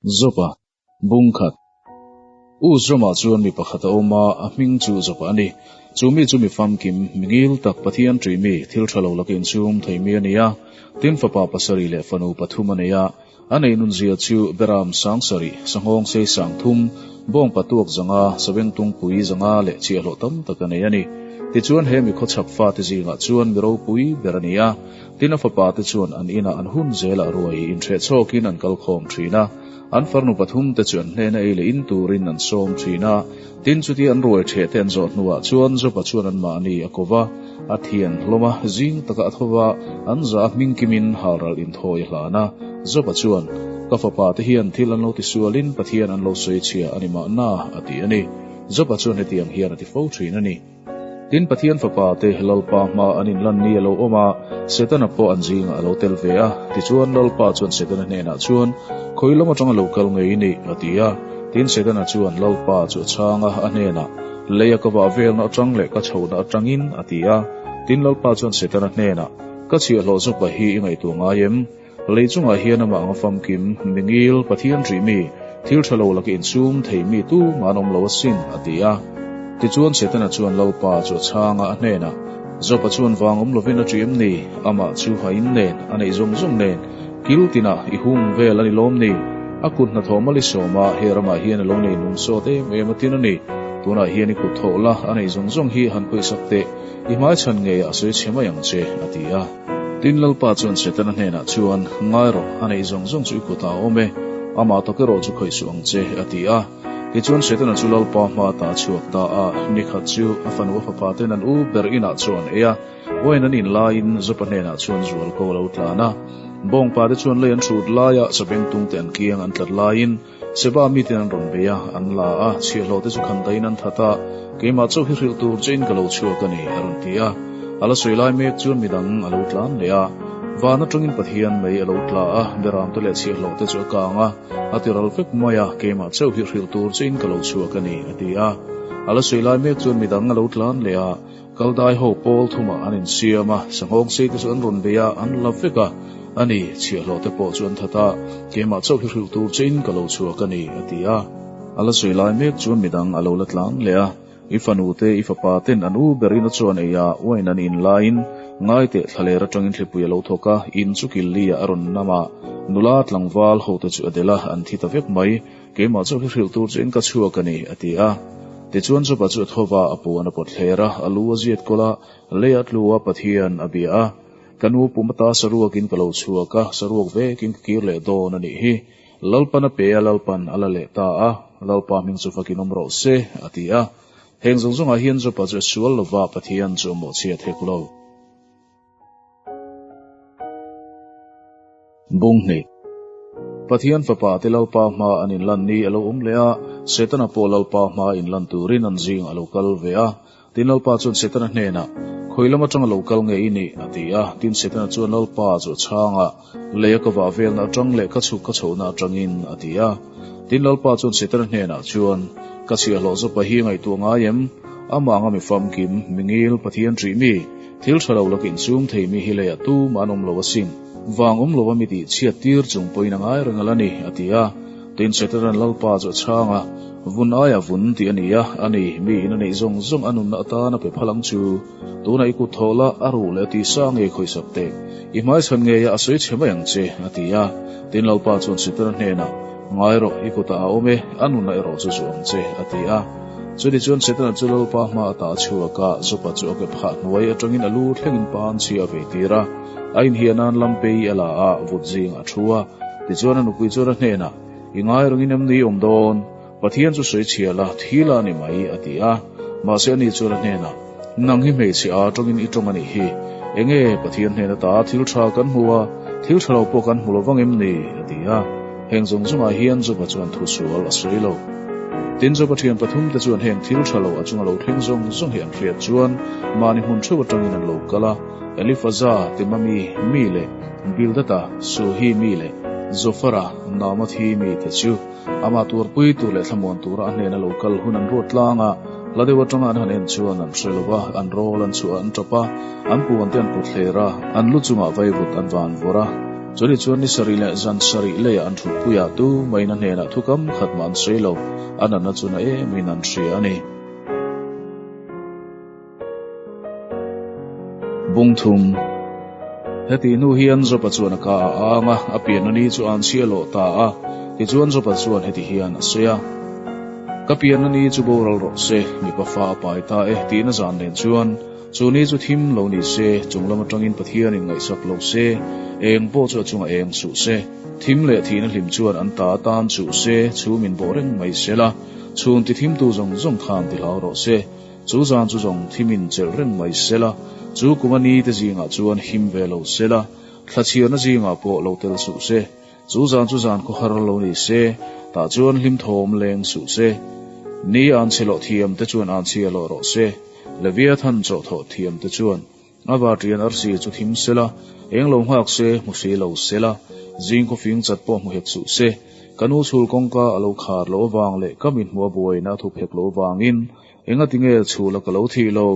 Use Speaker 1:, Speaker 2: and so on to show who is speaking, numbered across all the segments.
Speaker 1: Jopa, Bung khat. Uz ramah chuan mi pakhat a awm a, a hming chu Jopa a ni. Chu mi chu mi famkim, mi ngil tak, Pathian ṭih mi, thil ṭha lo laka inchhung thei mi a ni a. Tin, fapa pasarih leh fanu pathum a nei a. A nei nunzia chu Beram sangsarih, sanghawng sei sangthum, bawngpa tuak zanga, savengtungpui zanga leh chhiahhlawh tam tak a nei a ni. Tichuan he mi khawchhak fate zingah chuan mi ropui ber a ni a. Tin a fapa te chuan an inah an hun zelah ruai inhreh chhawkin an kal khawm thin a. An farnu pathum te chu an hnena ei leh in turin an sawm thin a. Tin chutia an ruai ṭheh te an zawh hnuah chuan Jopa chuan anmahni a ko va, a thian hlawm a, zing taka a tho va, an za a hming kimin halral inthawi a hlan a. Jopa chuan, Ka fapa te hian thil an lo tisualin Pathian an lo sawi chhia a ni mahna, a ti a ni. Jopa chuan hetiang hian a ti fo thin a ni. Tin, Pathian fapa te Lalpa hma an inlan ni a lo awm a, Setana pawh an zingah a lo tel ve a. Tichuan, Lalpa chuan Setana hnenah chuan, Khawi lam atanga lo kal ngei i nih? a ti a. Tin, Setana chuan Lalpa chu a chhang a, a hnenah, Leia ka vah velna atang leh ka chhohna atangin, a ti a. Tin, Lalpa chuan Setana hnenah, Ka chhiahhlawh zawpa hi i ngaihtuah ngai em? Lei chungah hian amah anga famkim, mingil, Pathian ṭih mi, thil ṭha lo laka insum thei mi tu mah an awm lo asin, a ti a. Tichuan Setana chuan Lalpa chu a chhang a, a hnenah, Job-a chuan vang awm lovin a ṭih em ni? Amah chu a in nen, a neih zawng zawng nen, kil tinah i hung vel a ni lawm ni? A kut hnathawh mal i sawm a, he ramah hian a lo nei nung sawt em em a tin a ni. Tunah hian i kut thawh la, a neih zawng zawng hi han khawihsak teh, i hmaichhan ngeiah a sawi chhe mai ang che, a ti a. Tin, Lalpa chuan Setana hnenah chuan, Ngai rawh, a neih zawng zawng chu i kutah a awm e, amah tak erawh chu khawih suh ang che, a ti a. Tichuan Setana chu Lalpa hma ata a chhuak ta a, ni khat chu a fanu a fapa ten an u ber inah chuan an ei a, uain an in laiin Jopa hnenah chuan zualko a lo tlan a. Bawngpa te chuan lei an hrut laia sabengtung te an kiang an tlat laiin Seba miten an rawn bei a, an la a, chhiahhlawh te chu khan dahin an that a, Keimah chauh hi hrilh tur chein ka lo chhuak a ni, a rawn ti a. A la sawi lai mek chuan midang a lo tlan leh a. Van atangin Pathian mei a lo tla a, beramte leh chhiahhlawh te chu a kang a, a ti ral vek mai a, Keimah chauh hi hrilh tur chein ka lo chhuak a ni, a ti a. A la sawi lai mek chuan midang a lo tlan leh a, Kaldai ho pawl thumah an insiam a, sanghawng sei te chu an rawn bei a, an la vek a. A ni, chhiahhlawh te pawh chu an that a, keimah chauh hi hrilh tur chein ka lo chhuak a ni, a ti a. A la sawi lai mek chuan midang a lo la tlang leh a, I fanu te, i fapa ten an u berin a chuan ei a, uain an in laiin ngai teh thlaler atangin thlipui a lo thawk a, in chu kil li ah a rawn nam a, nula tlangval ho te chu a delh a, an thi ta vek mai. Keimah chu hi hrilh tur chuin ka chhuak a ni, a ti a. Tichuan Joba chu a tho va, a puan a pawt thler a, a lu a ziat kawlh a, lei a tlu a, Pathian a bia a. Ka nu pum ata saruakin ka lo chhuak a, saruak vekin ka kir leh dawn a nih hi. Lalpan a pe a, Lalpan a la leh ta a, Lalpa hming chu fakin awm rawh se, a ti a. Heng zawng zawngah hian Joba chu a sual lo va, Pathian chu a mawhchhiat hek lo. Bunghnih. Pathian Fapa te Lalpa hma an inlan ni a lo awm leh a, Setana pawh Lalpa hma inlan turin an zing a lo kal ve a. Tin Lalpa chuan Setana hnenah, Khawi lam atanga lo kal nge i nih? a ti a. Tin Setana chuan Lalpa chu a chhang a, Lei a ka vah velna atang leh ka chhuk ka chhohna atangin, a ti a. Tin Lalpa chuan Setana hnenah chuan, Ka chhiahhlawh zawpa hi ngaihtuah ngai em? Amah anga mi famkim, mi ngil, Pathian ṭih mi, Thil ṭha lo laka insum thei mi hi leiah tumah an awm lo asin. Vang awm lova mi tih chhiat tir chung pawhin a ngai reng a la ni, a ti a. Tin, Setana'n Lalpa chu a chhang a, Vun aiah vun tih a ni a, a ni, mi in a neih zawng zawng a nunna atan a pe phal ang chu. Tunah i kut thawh la, a ruh leh a tisa ngei khawisak teh. I hmaichhan ngeiah a sawi chhe mai ang che, a ti a. Tin, Lalpa chuan Setana hnenah, Ngai rawh, i kutah a awm e, a nunna erawh chu zu ang che, a ti a. Chuni chuan Setana chu Lalpa hma ata a chhuak a, Jopa chu a ke phah hnuai atangin a lu thlengin pan chhia a vei tir a. A inhiah nan lampei a la a, vut zing a thu a. Tichuan a nupui chuan a hnenah, I ngai rengin em ni awm dawn? Pathian chu sawi chhia la, thi la a ni mai, a ti a. Mahse ani chuan a hnenah, Nang hi hmeichhe a tawngin i tawng a nih hi. Enge Pathian hnen ata thil tha kan hmu a, thil tha lo pawh kan hmu lo vang em ni? a ti a. Heng zawng zawngah hian Joba chuan thu sual a sawi lo. Tin, Joba thian pathumte chuan heng thil tha lo a chunga lo thleng zawng zawng hi an hriat chuan mahni hmun theuh atangin an lo kal a, Elifaza, Temami mi leh Bildada, Suhi mi leh Zofara, Naamathi mi te chu amah tuarpui tur leh thlamuan tura a hnena lo kal hun an ruat tlang a. Hla deuh atanga an han en chuan an hre lo va, an rawl an chhuah an tap a, an puan te an put hler a, an lu chungah vaivut an van vawrh a. Chuni chuan ni sarih leh zan sarih leiah an thutpui a, tu mahin a hnenah thu kam khat mah an sawi lo, a natna chu na emin an hria a ni. Bung thum. Heti hnu hian Jopa chuan a ka a ang a, a pianna ni chu an chhia lawh ta a. Tichuan Jopa chuan heti hian a sawi a, Ka pianna ni chu boral rawh se, mipa fa a pai ta e tihna zan nen chuan chu ni chu thim lo ni se, chung lam atangin Pathianin ngaihsak lo se, eng pawh chu a chungah eng suh se, thim leh thihna hlim chuan an ta atan chuh se, chhumin bawh reng mai sela, chhun ti thimtu zawng zawng khan ti hlau rawh se. Chu zan chu zawng thimin chelh reng mai sela, chu kum a ni te zingah chuan him ve lo sela, thla chhiarna zingah pawh lo tel suh se. Chu zan chu zan khawhar lo ni se, tah chuan hlim thawm leng suh se. Ni an chhe loh thiam te chuan an chhia loh rawh se, Leviathan chawh thawh thiam te chuan a varṭian arsi chu thim sela, eng lo nghak se, hmu hri lo sela, zing khawfing chat pawh hmu hek suh se. Ka nu chhul kawngka a lo khar loh avang leh ka mithmuh a buaina a thup hek loh avangin Engatinge chhula ka lo thih loh?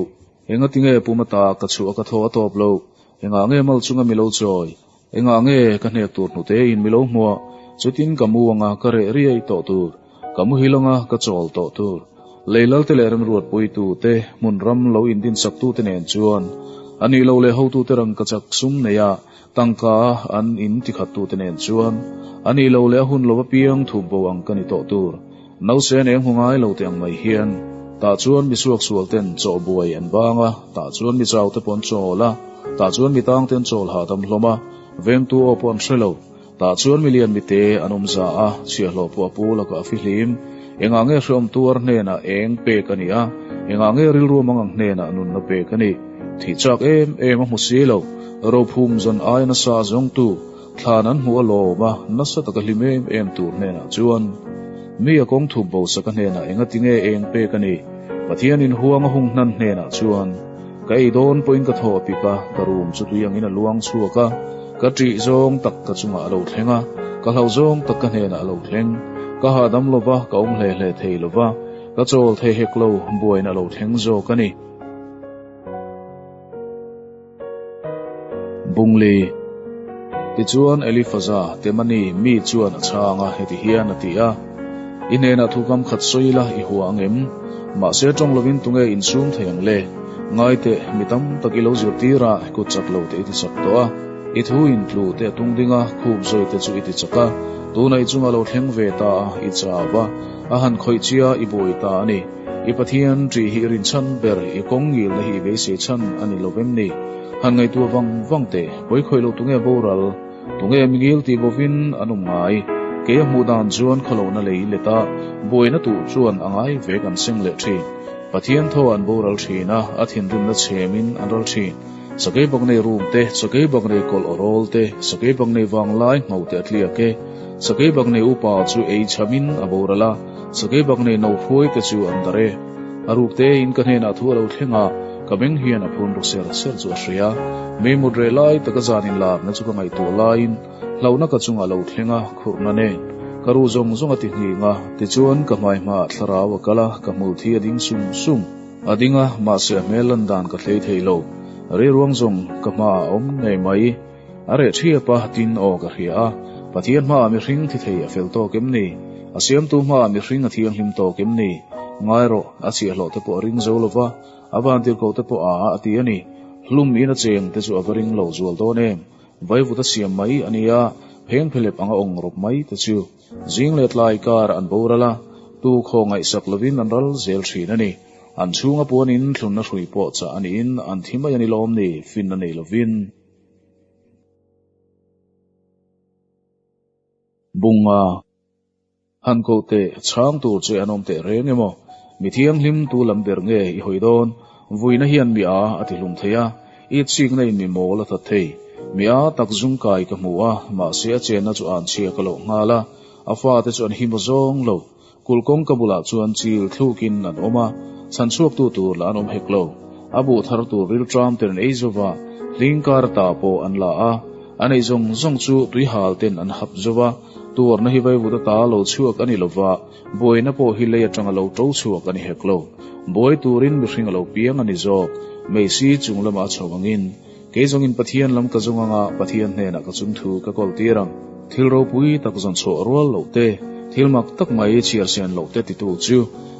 Speaker 1: Engatinge pum ata ka chhuah ka thaw a tawp loh? Engah nge mal chunga mi lo chawi? Engah nge ka hnek tur hnute in mi lo hmuah? Chutin ka mu anga ka reh riai tawh tur, ka muhil anga ka chawl tawh tur. Lei lalte leh remruatpuitu te, hmun ram lo indinsak tute nen chuan a nih loh leh hotute rangkachak sum neia tangka an in tikhat tute nen chuan a nih loh leh a hun lo apiang thup bo ang ka ni tawh tur. Nausen eng hmu ngai lo te ang mai hian tah chuan mi suaksual ten chaw buai an bang a, tah chuan mi chau te pawh an chawl a, tah chuan mi tang te an chawl hahdam hlawm a, vengtu aw pawh an hre lo. Tah chuan mi lian mite an awm za a, chhiahhlawh pawh a pu lakah a fihlim. Engah nge hreawm tuar hnenah eng pek a nih a, engah nge rilru mang ang hnenah nunna pek a nih? Thih chak em em a hmu si lo, rophum zawn aia nasa a zawngtu, thlan an hmuh a lawm a, nasa taka hlim em em tur hnenah chuan mi a kawng thup bo sak a hnenah engati nge eng pek a nih? Pathianin huang a hung hnan hnenah chuan ka ei dawn pawhin ka thaw a pik a, ka room chu tui angin a luang chhuak a, ka ṭih zawng tak ka chungah a lo thleng a, ka hlauh zawng tak ka hnenah a lo thleng. Ka hahdam lo va, ka awm hle hle thei lo va, ka chawl thei hek lo, buaina a lo thleng zawk a ni. Bungli. Tichuan Elifaza, Temani mi chuan a chhang a, heti hian a ti a, I hnenah thukam khat sawi la, i hua ang em? Mahse tawng lovin tunge insum thei ang le? Ngai teh, mi tam tak i lo zirtir a, kut chak lo te i ti chak tawh a, i thu in tlu te a tung ding a, khup zawi te chu i ti chak a, tunah i chungah lo thleng ve ta a, i chau a, a han khawih chia i buai ta a ni. I Pathian ṭih hi i rinchhan ber, i kawng ngilna hi i beisei chhan a ni lo vem ni? Han ngaihtuah vang vang teh, pawi khawih loh tunge boral, tunge mi ngil tih bovin an awm ngai? Kei a hmuh dan chuan khawlohna lei let a, buaina tuh chuan a ngai ve kan seng leh ṭhin. Pathian thaw an boral ṭhin a, a thinrimna chhemin an ral ṭhin. Sakei bak nei rum te, sakei bak nei kawlh aw rawl te, sakei bak nei vanglai ngho te a tliak e. Sakei bak nei upa chu ei chhamin a boral a, sakei bak nei no hruai te chu an dar e. A ruk te in ka hnenah thu a lo thleng a, ka beng hian a phun ru ser ser chu a hria. Mi mut reh lai taka zan inlarna chu ka ngaihtuah laiin hlauhna ka chungah a lo thleng a, khurhna nen ka ru zawng zawng a ti nghing a, tichuan ka hmai hmaah thlarau a kal a, ka hmul thi a ding sung sung. A ding a, mahse a hmel lan dan ka thlei thei lo. Riruang zawng ka hmaah a awm ngei mai. A reh ṭhiap a, tin aw ka hria a. Pathian hmaah mihring thi thei a fel tawk em ni? A siamtu hmaah mihring a thianghlim tawk em ni? Ngai rawh, a chhiahhlawh te pawh a ring zo lo va, a vantirhkoh te pawh a a ti a ni. Hlum in a cheng te chu a va ring lo zual dawn em? Vaivut a siam mai a nia, phengphelep anga awng rawp mai te chu. Zing leh tlai kar an boral a, tu khaw ngaihsak lovin an ral zel thin a ni. An chhunga puanin thlunna hrui pawh chah a niin an thi mai a ni lawm ni, finna nei lovin. Bunga Han koh teh, chhang tur che an awm teh reng emaw? Mi thianghlim tu lam ber nge i hawi dawn? Vuina hian mi a a ti hlum thei a, i chikna in mi mawl a that thei. Mi a tak zung kai ka hmu a, mahse a chenna chu an chhia ka loh nghal a, a fate chu an him aw zawng lo. Kulh kawngka bulah chuan chil thlukin an awm a, chhan chhuaktu tur lah an awm hek lo. A buh thar tur rilṭam ten an ei zo va, hling kar ta pawh an la a, an ei zawng zawng chu tuihal ten an hap zo va, tuarna hi vaivut ata lo chhuak a ni lo va, buaina pawh hi lei aṭanga lo ṭo chhuak a ni hek lo. Buai turin mihring a lo piang a ni zawk, Meisi chung lamah a chho angin. Kei zawngin Pathian lam ka zawng anga Pathian hnenah ka chungthu ka kawl tir ang. Thil ropui tak zawn chhuah rual loh te, thil mak tak mai chhiar sen loh te titu chu,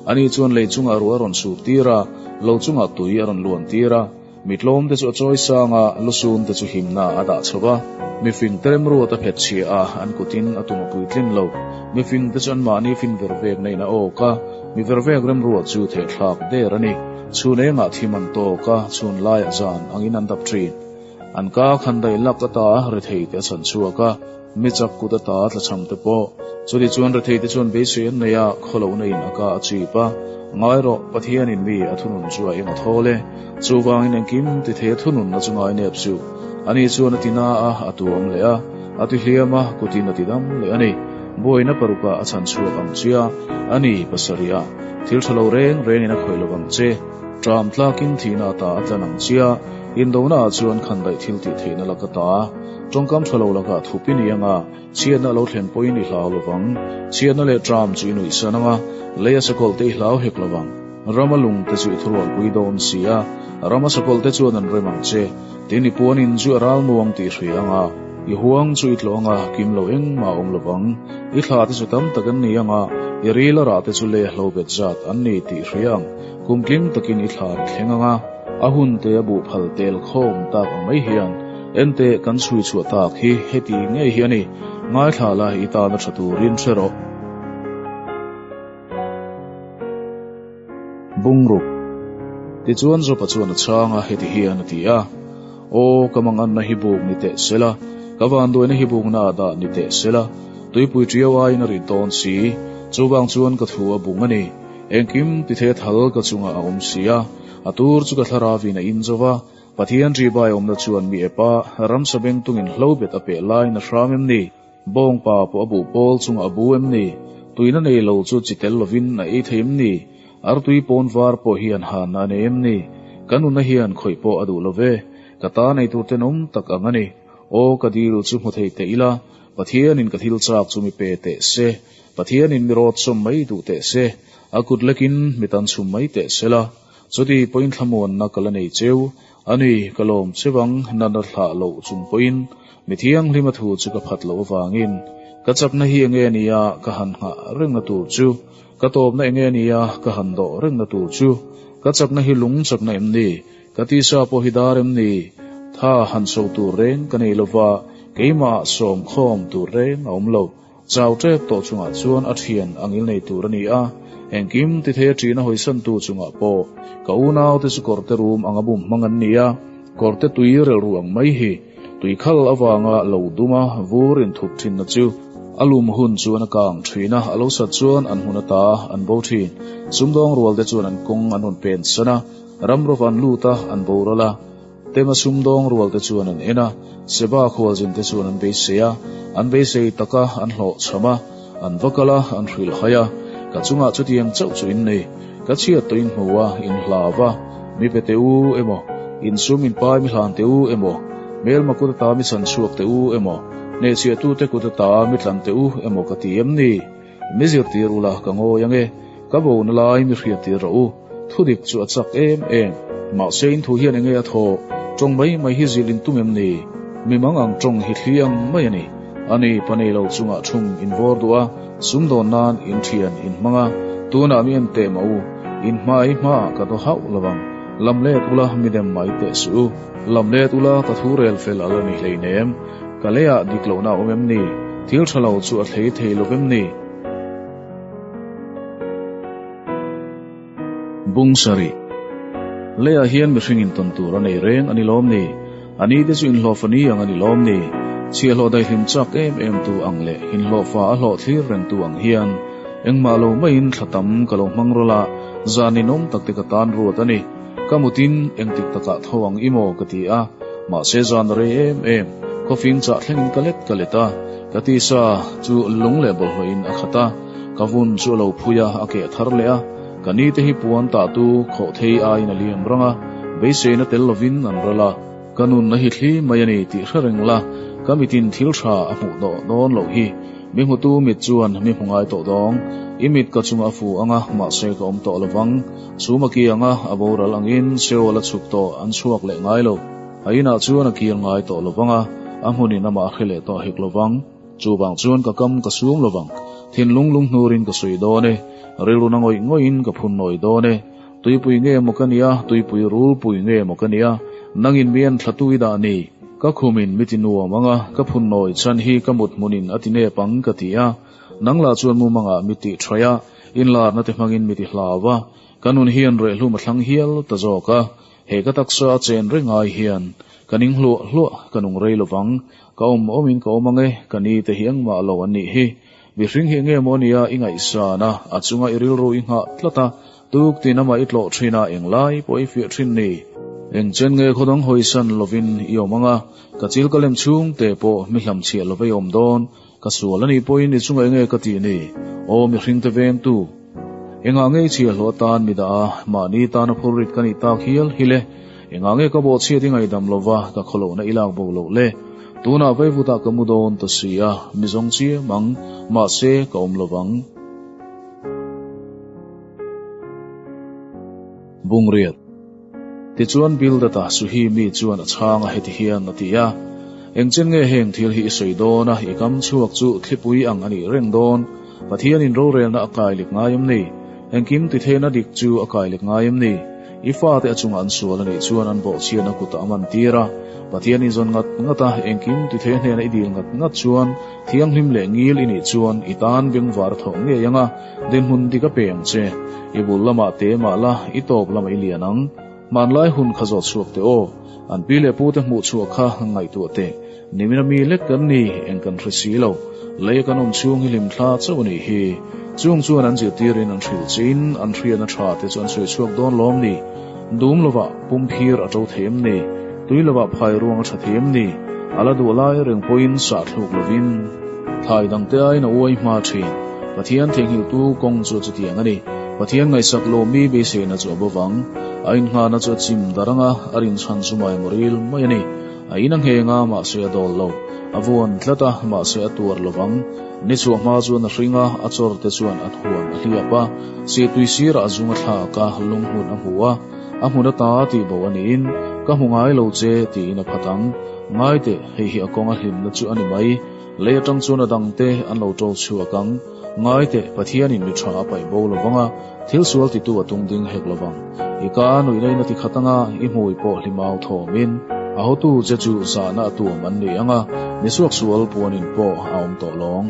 Speaker 1: ani chuan lei chungah ruah a rawn sur tir a, lo chungah tui a rawn luan tir a, mi tlawm te chu a chawi sang a, lusun te chu himna a dah chho va. Mifing te remruat a phet chhia a, an kutin a tum a puitlin lo. Mifing te chu anmahni fin vervek na in a awk a, mi vervek remruat chu thehthlak der a ni. Chhun engah thim an tawk a, chhun laiah zan angin an dap thin. An ka khan daih lak ata rethei te a chhan chhuak a, mi chak kut ata tlachham te pawh. Chuti chuan rethei te chuan beisei an nei a, khawlohna in a ka a chip a. Ngai rawh, Pathianin mi a thunun chu a eng a thawl e. Chuvangin engkim ti thei a thununna chu ngai nep suh. Ani chuan a ti na a, a tuam leh a, a ti hliam a, kutin a ti dam leh a ni. Buaina parukah a chhan chhuak ang che a, a ni, pasarih a. Thil tha lo reng rengin a khawih lo vang che. Ṭam tlakin thihna ata a tlan ang che a, indona ah chuan khandaih thil tih theihna lak ata ṭawngkam tha lo lakah thup i ni ang a, chhiatna a lo thlen pawhin i hlau lo vang. Chhiatna leh ṭam chu i nuihsan ang a, lei a sakawlh te i hlau hek lo vang. Rama lung te chu i thurualpui dawn si a, rama sakawlh te chuan an rem ang che. Tin, i puanin chu a ral nuang tih hria ang a, i huang chu i tlawh ang a, kim lo engmah a awm lo vang. I thla te chu tam tak an ni ang a, i ril a rah te chu lei a hlo bet zat an ni tih hria ang. Kum tling takin i thla i thleng ang a, a hun te a buh phal tel khawm tak ang mai hian, Enteh kan chhui chhuah tak hi heti ngei hi a ni, ngaithla la i tana tha turin hre rawh. Bungruk. Tichuan Jopa chuan a chhang a, heti hian a ti a, Aw, ka manganna hi buk ni teh sela, ka vanduaina hi bukna ah dah ni teh sela, tuipui ṭiau aiin a rit dawn si, chuvang chuan ka thu a bung a ni. Engkim ti thei a thal ka chungah a awm si a, a tur chu ka thlarauin a in zo va, Pathian ṭihbai awmna chuan mi ep a, ramsa bengtungin hlo bet a peh laiin a hram em ni? Bawngpa pawh a buh pawl chungah a bu em ni? Tuina nei lo chu chi tel lovin a ei thei em ni? Artui pawn var pawh hian hanna a nei em ni? Ka nunna hian khawih pawh a duh lo ve. Ka ta nei tur tenawm tak ang a ni. Aw, ka dil chu hmu thei teh ila, Pathianin ka thil chak chu mi pe teh se. Pathianin mi rawt sawm mai duh teh se. A kut lekin mi tan chhum mai teh se la. Chuti pawhin thlamuanna ka la nei cheu. A ni, ka lawm che vang, natna thlah loh chung pawhin mi thianghlima thu chu ka phat loh avangin ka chakna hi enge nia ka han nghah rengna tur chu, ka tawpna enge nia ka han dawh rengna tur chu, ka chakna hi lung chakna em ni, ka tisa pawh hi dar em ni, tha han so tur reng ka nei lova, keimah sawm khawm tur reng a awm lo. Chau ṭep tawh chungah chuan a ṭhian a ngil nei tur a ni a, engkim ti thei a ṭihna hawisantu chungah pawh ka unaute chu kawrte rum anga bum hmang an ni a, kawrte tui relh ang mai hi tui khal avanga lo duma vur inthup ṭhinna chu a lum hun chuan a kang ṭhin a, a lo sat chuan an hmun ata an bo ṭhin. Sumdawng rualte chuan an kawng an rawn pen san a, ram rawva an lut a, an boral a. Tema sumdawng rualte chuan an en a, Seba khualzinte chuan an beisei a, an beisei tak a, an hlawhchham a, an va kal a, an hrilh hai a, Ka chungah chutiang chauh chu in nei, ka chhiat tawh in hmu a, in hlau a, mi pe teh u emaw, in sum in pai mi hlan teh u emaw, hmelma kut ata mi chhan chhuak teh u emaw, hnehchhiahtute kut ata mi tlan teh u emaw ka ti em ni? Mi zirtir ula ka ngawi ange, ka bona lai mi hriattir rawh u, thudik chu a chak em em. Mahse in thu hian enge a thaw, tawng mai mai hi zilh in tum em ni? Mi mang ang tawng hi thli ang mai a ni. Ani pa nei lo chungah thum in vawr duh a, sumdawn nan in thian in hmang a, tunah mi en teh mah u, in hmai hmaah ka daw hauh lo ang. Lam let ula mi dem mai teh suh u. Lam let ula ka thu rel fel a la ni hleinem. Ka leiah dik lohna a awm em ni? Thil tha lo chu a thlei thei lo vem ni? Bung sarih. Leiah hian mihring intawn tur a nei reng a ni lawm ni? A ni te chu inhlawhfa ni ang a ni lawm ni? Chhiahhlawh daihlim chak em em tu ang leh inhlawhfa a hlawh thlir reng tu ang hian engmah lo maiin thla tam ka lo hmang rawlh a, zan ninawm tak te ka tan ruat a ni. Ka mutin engtik takah tho ang i maw ka ti a, mahse zan a rei em em, khawfing chah thlengin ka let ka let a, ka tisa chu lung leh bawlhhlawhin a khat a, ka vun chu a lo phui a, a keh thar leh a, ka ni te hi puan tah tu khawh thei aiin a liam rang a, beiseina tel lovin an ral a, ka nun a hi thli mai a ni tih hre reng la, ka mitin thil tha a hmuh dawh dawn loh hi. Mi hmutu mit chuan mi hmu ngai tawh dawng, i mit ka chungah a fu ang a, mahse ka awm tawh lovang. Chhum a ki ang a, a boral angin Seol a chhuk tawh an chhuak leh ngai lo. A inah chuan a kir ngai tawh lo vang a, a hmunin amah a hre leh tawh hek lo vang. Chuvang chuan ka kam ka sum lo vang. Thinlung lunghnur-in ka sawi dawn e. Rilru na ngawih ngawih-in ka phun nawi dawn e. Tuipui nge maw ka nia, tuipui rulpui nge maw ka nia, nangin mi en thlatu i dah ni. Ka khumin mi ti nuam ang a, ka phun nawi chhan hi ka mut hmunin a ti nep ang ka ti a. Nang lah chuan mumangah mi tih thaih a, inlarna te hmangin mi ti hlau a. Ka nun hian rehlum a thlang hial ta zawk a. He ka taksa a chen reng ai hian ka ning hluah hluah, ka nung rei lovang. Ka awm awmin ka awm ang e, ka ni te hi engmah lo an nih hi. Mihring hi enge maw nia i ngaihsan a, a chunga i rilru i nghah tlat a, tuk tin amah i tlawh thin a, englai pawh i fiah thin ni. Eng chen nge khaw dang hawisan lovin i awm ang a, ka chil ka lem chhung te pawh mi hlamchhiah lova i awm dawn, ka sual a nih pawhin i chunga enge ka tih ni? Aw mihring te vengtu, engah nge i chhiahhlawh atan mi dah a, mahni tana phurrit ka nih tak hial hi le? Engah nge ka bawhchhiat i ngaihdam lova ka khawlohna i lak bo loh le? Tunah vaivutah ka mu dawn ta si a, mi zawng chiam ang, mahse ka awm lovang. Bungriat. Tichuan Bildad-a Suhi mi chuan a chhang a heti hian a ti a, Engchen nge heng thil hi i sawi dawn a, i kam chhuak chu thlipui ang a nih reng dawn? Pathianin rorelna a kai lek ngai em ni? Engkim tithehna dik chu a kai lek ngai em ni? I fate a chungah an sual a nih chuan an bawhchhiatna kutah a man tir a. Pathian i zawn ngat ngat a, engkim titheh hnena i dil ngat ngat chuan thianghlim leh ngil i nih chuan i tan bengvar a thawh ngei ang a, dinhmun dik a pe ang che. I bul lamah te mah la, i tawp lamah i lian ang. Hmanlai hun kha zawt chhuak teh aw. An pi leh pute hmuh chhuah kha ngaihtuah teh. Nimina mi lek kan ni, eng kan hre si lo. Lei a kan awm chhung hi hlimthla chauh a nih hi. Chung chuan an zirtirin an hrilh chein an hriatna tha te chu an sawi chhuak dawn lawm ni? Dum lovah pumphir a to thei em ni? Tui lovah phai ruang a tha thei em ni? A la duh lai reng pawhin sah thluk lovin. Thlai dangte aiin a uai hma thin. Pathian theihnghilhtu kawng chu chutiang a ni. Pathian ngaihsak lo mi beiseina chu a bo vang. A innghahna chu a chim darh anga a rinchhan chu mai maw ril mai a ni. A in a ngheng a, mahse a dawl lo. A vuan tlat a, mahse a tuar lo vang. Ni chhuah hma chuan a hring a, a chawr te chuan a huan a hliap a. Sihtui sirah a zung a thlak a, lunghmun a hmu a. A hmun ata tih bo a niin, Ka hmu ngai lo che, tiin a phat ang. Ngai teh, hei hi a kawng a hlimna chu a ni mai. Lei atang chuan a dangte an lo ṭo chhuak ang. Ngai teh, Pathianin mi ṭha a paih bo lo vang a, thil sual titu a tung ding hek lo vang. I ka nuihna in a ti khat ang a, i hmui pawh hlimau thawmin a hotu che chu zahna a tuam an ni ang a, mi suaksual puanin pawh a awm tawh lawng.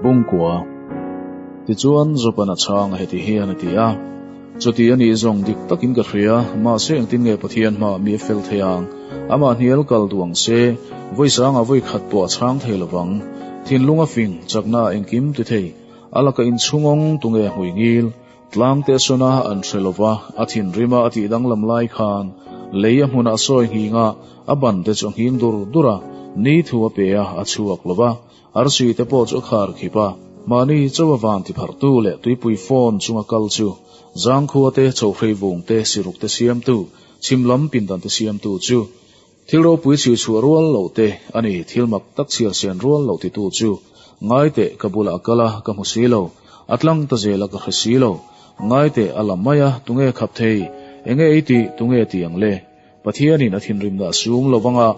Speaker 1: Bungkua. Tichuan, Jopan a chhang a heti hian a ti a. Chuti a nih zawng dik takin ka hria, mahse engtin nge Pathian hmaah mi a fel thei ang? Amah hnial kal duh ang se, vawi sangah vawi khat pawh a chhang thei lo vang. Thinlung a fing, chakna a engkim ti thei. A laka inchhungawng tunge hmui ngil? Tlangte a sawn a, an hre lo va, a thinrim a a tih danglam lai khan lei a hmunah a sawi nghing a, a ban te chu a nghing dur dur a, ni thu a pe a, a chhuak lo va. Arsi te pawh chu a khar khip a, mahni chaw a van ti pharhtu leh tuipui phone chunga kal chu Zangkhua te, Chhohrei vung te, Siruk te siamtu, chhim lam pindan te siamtu chu thil ropui chhui chhuah rual loh te a ni, thil mak tak chhiar sen rual loh titu chu ngai teh ka bulah a kal a, ka hmu si lo, a tlang ta zel a ka hre si lo, ngai teh a la mai a, tunge khap thei, enge i tih, tunge ti ang le? Pathianin a thinrimna a sum lo vang a,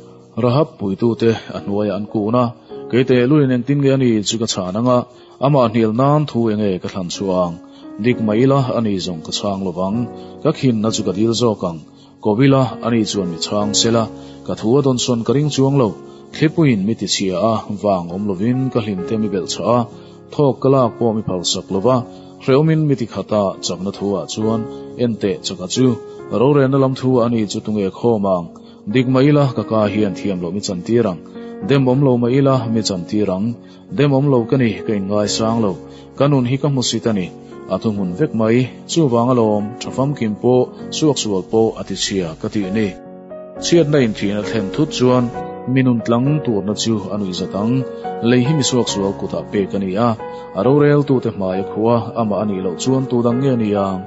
Speaker 1: Rahab puitute a hnuaiah an kun a, Kei tehlulin engtin nge a ni chu ka chhan ang a, amah hnial nan thu enge ka thlan chhuah ang? Dik mah ila a ni zawng ka chhang lo vang, ka khinna chu ka dil zawk ang. Ko ila a ni chuan mi chhang sela, ka thu a dawnsawn ka ring chuang lo. Thlipuiin mi tichhia a, vang awm lovin ka hlimte mi belhchhah a, thawk ka lak pawh mi phalsak lo va, Hrehawmin mi ti khat a, chakna thu ah chuan en teh chaka chu rorelna lam thu a ni chu tunge khawm ang? Dik mah ila ka ka hian thiam loh mi chan tir ang. Dem awm lo mah ila mi chan tir ang. Dem awm lo ka ni, ka inngaisang lo. Ka nun hi ka hmusit a ni. A thu hmun vek mai. Chuvang alawm, tha famkim pawh, suaksual pawh a ti chhia ka tih ni. Chhiatna inthihna thlen thut chuan mi nun tlang turna chu a nuih zat ang. Lei hi mi suaksual kutah pek a ni a, a roreltute hmai a khuh a, amah a nih loh chuan tu dang nge ni ang?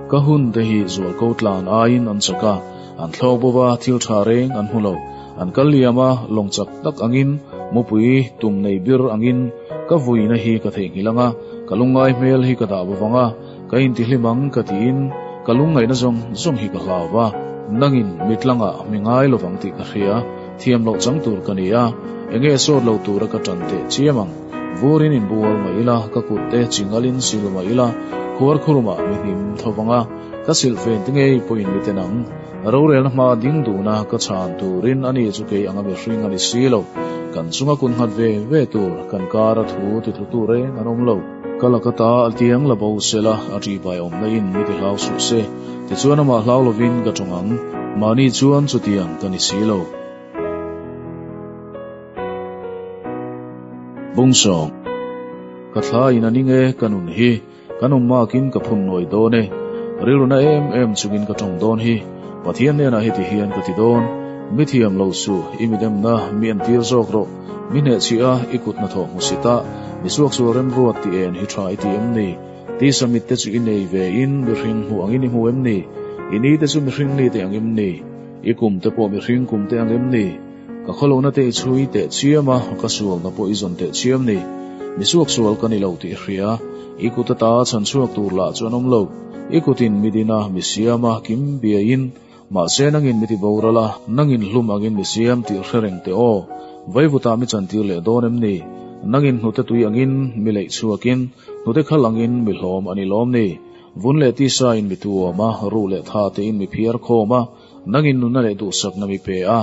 Speaker 1: Ka hun te hi zualko tlan aiin an chak a, an thlawk bo va, thil tha reng an hmu lo. An kal liam a, lawng chak tak angin, mupui tum nei bir angin ka vuina hi ka theihnghilh ang a, ka lungngai hmel hi ka dah bo vang a, ka intihlim ang ka tiin. Ka lungngaihna zawng zawng hi ka hlau va, nangin mitlangah mi ngai lovang tih ka hria, thiam loh chang tur ka ni a, enge sawt lo tura ka ṭan teh chiam ang. Vurin inbual mah ila, ka kut te chingalin sil mah ila, khuar khurumah mi hnim tho vang a, ka silhfen te ngei pawhin mi ten ang. Rorelna hma ding duna ka chhan turin ani chu kei anga mihring a ni si lo. Kan chunga kun nghat ve ve tur, kan kara thu titlutu reng an awm lo. Ka laka ta a tiang la bo sela, a ṭihbai awmna in mi ti hlau suh se. Tichuan amah hlau lovin ka ṭawng ang. Mahni chuan chutiang ka ni si lo. Bungsawng, Ka thla in a ning e, ka nun hi. Kan awm makin ka phun nawi dawn e. Rilru na em em chungin ka tawng dawn hi. Pathian hnenah heti hian ka ti dawn, Mi thiam lo suh, i midemna mi entir zawk rawh. Mi hnehchhiah a, i kut hnathawh hmusit a, mi suaksual remruat ti en hi tha i ti em ni? Tisa mitte chu i nei ve in mihring hmuh angin i hmu em ni? I ni te chu mihring ni te ang em ni? I kum te pawh mihring kum te ang em ni? Ka khawlohna te i chhui teh chiam a, ka sualna pawh i zawn teh chiam ni. Mi suaksual ka ni lo tih i hria. I kut ata chhan chhuak tur lah chu an awm lo. I kutin mi din a, mi siam a, kim biaiin, mahse nangin mi ti boral a, nangin hlum angin mi siam tih hre reng teh aw. Vaivutah mi chantir leh dawn em ni? Nangin hnute tui angin mi leih chhuakin, hnute khal angin mi hlawm a ni lawm ni? Vun leh tisa in mi tuam a, ruh leh tha tein mi phiar khawm a, nangin nunna leh duhsakna mi pe a,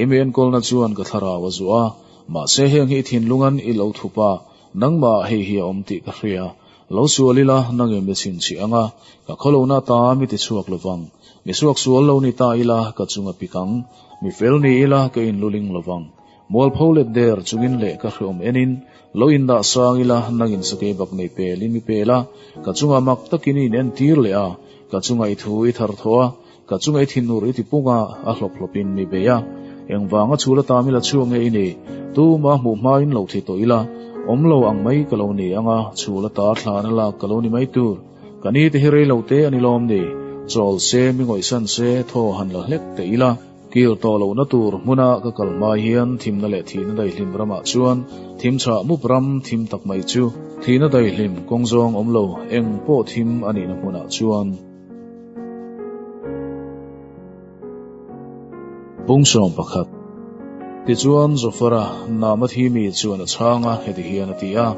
Speaker 1: I mi enkawlna chuan ka thlarau a zuah a, mahse heng hi i thinlungan i lo thup a, nangmah hei hi a awm tih ka hria. Lo sual ila, nangin mi chhinchhiah ang a, ka khawlohna ata mi tichhuak lovang. Mi suaksual lo ni ta ila, ka chung a pik ang. Mi fel ni ila, ka inluling lovang. Mualpho let der chungin leh ka hreawm enin, lo indah sang ila, nangin sakei bak nei pelin mi pel a, ka chungah mak takin i inentir leh a, ka chungah i thu i tharthawh a, Ka chunga i thinur i ti pung a, a hlawp hlawpin mi bei a. Engvanga chhul ata mila chhuak nge i nih? Tuma hmuh hmain lo thi tawh ila, awm lo ang mai ka lo ni anga, chhul ata thlan a lak ka lo ni mai tur. Ka ni te hi rei lo te a ni lawm ni? Chawl se, mi ngawihsan se, thaw han la hlek teh ila. Kir tawh lohna tur hmuna ka kal hma hian thimna leh thihna daihlim ramah chuan thim chhah mup ram thim tak mai chu thihna daihlim kawng zawng awm lo eng pawh thim a nihna hmunah chuan Pungsawm pakhat. Tichuan Zofara Namathi mi chuan a chhang a, heti hian a ti a,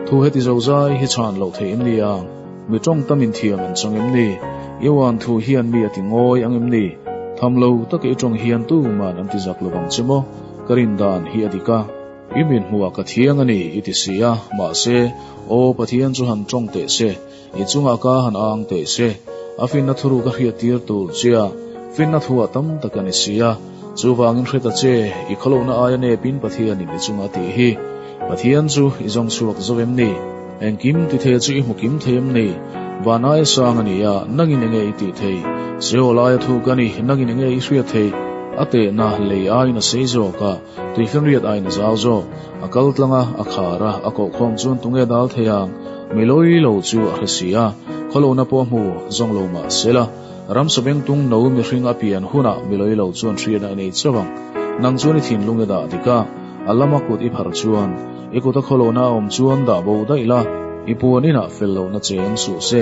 Speaker 1: Thu heti zozai hi chhan loh theih em ni a? Mi tawng tam inthiam an chang em ni? Ioan thu hian mi a ti ngawi ang em ni? Tham lo taka i tawng hian tuman an ti zak lovang che maw? Ka rin dan hi a dik a. I min hmuhah ka thiang a ni, i ti si a, mahse, aw Pathian chu han tawng teh se, I chungah ka han ang teh se, a finna thuru ka hriat tir tur che a, finna thuah tam tak a ni si a. Chuvangin hre ta che, i khawlohna aia nepin Pathianin i chunga a tih hi. Pathian chu i zawng chhuak zo em ni? Engkim ti thei chu i hmu kim thei em ni? Van aia sang a ni a, nangin enge i tih thei? Seol aia thuk a ni, nangin enge i hriat thei? A tehna lei aiin a sei zawk a, tuifinriat aiin a zau zawk. A kal tlang a, a khar a, a kohkhawm chuan tunge dal thei ang? Mi lawi lo chu a hre si a, khawlohna pawh a hmu zawng lo mah se la, ramsa bengtung no mihring a pian hunah mi lawi lo chuan hriatna a nei chauh ang. Nang chuan i thinlung i dah dik a, a lama kut i phar chuan, i kuta khawlohna a awm chuan dah bo daih la, i puan inah fel lohna cheng suh se.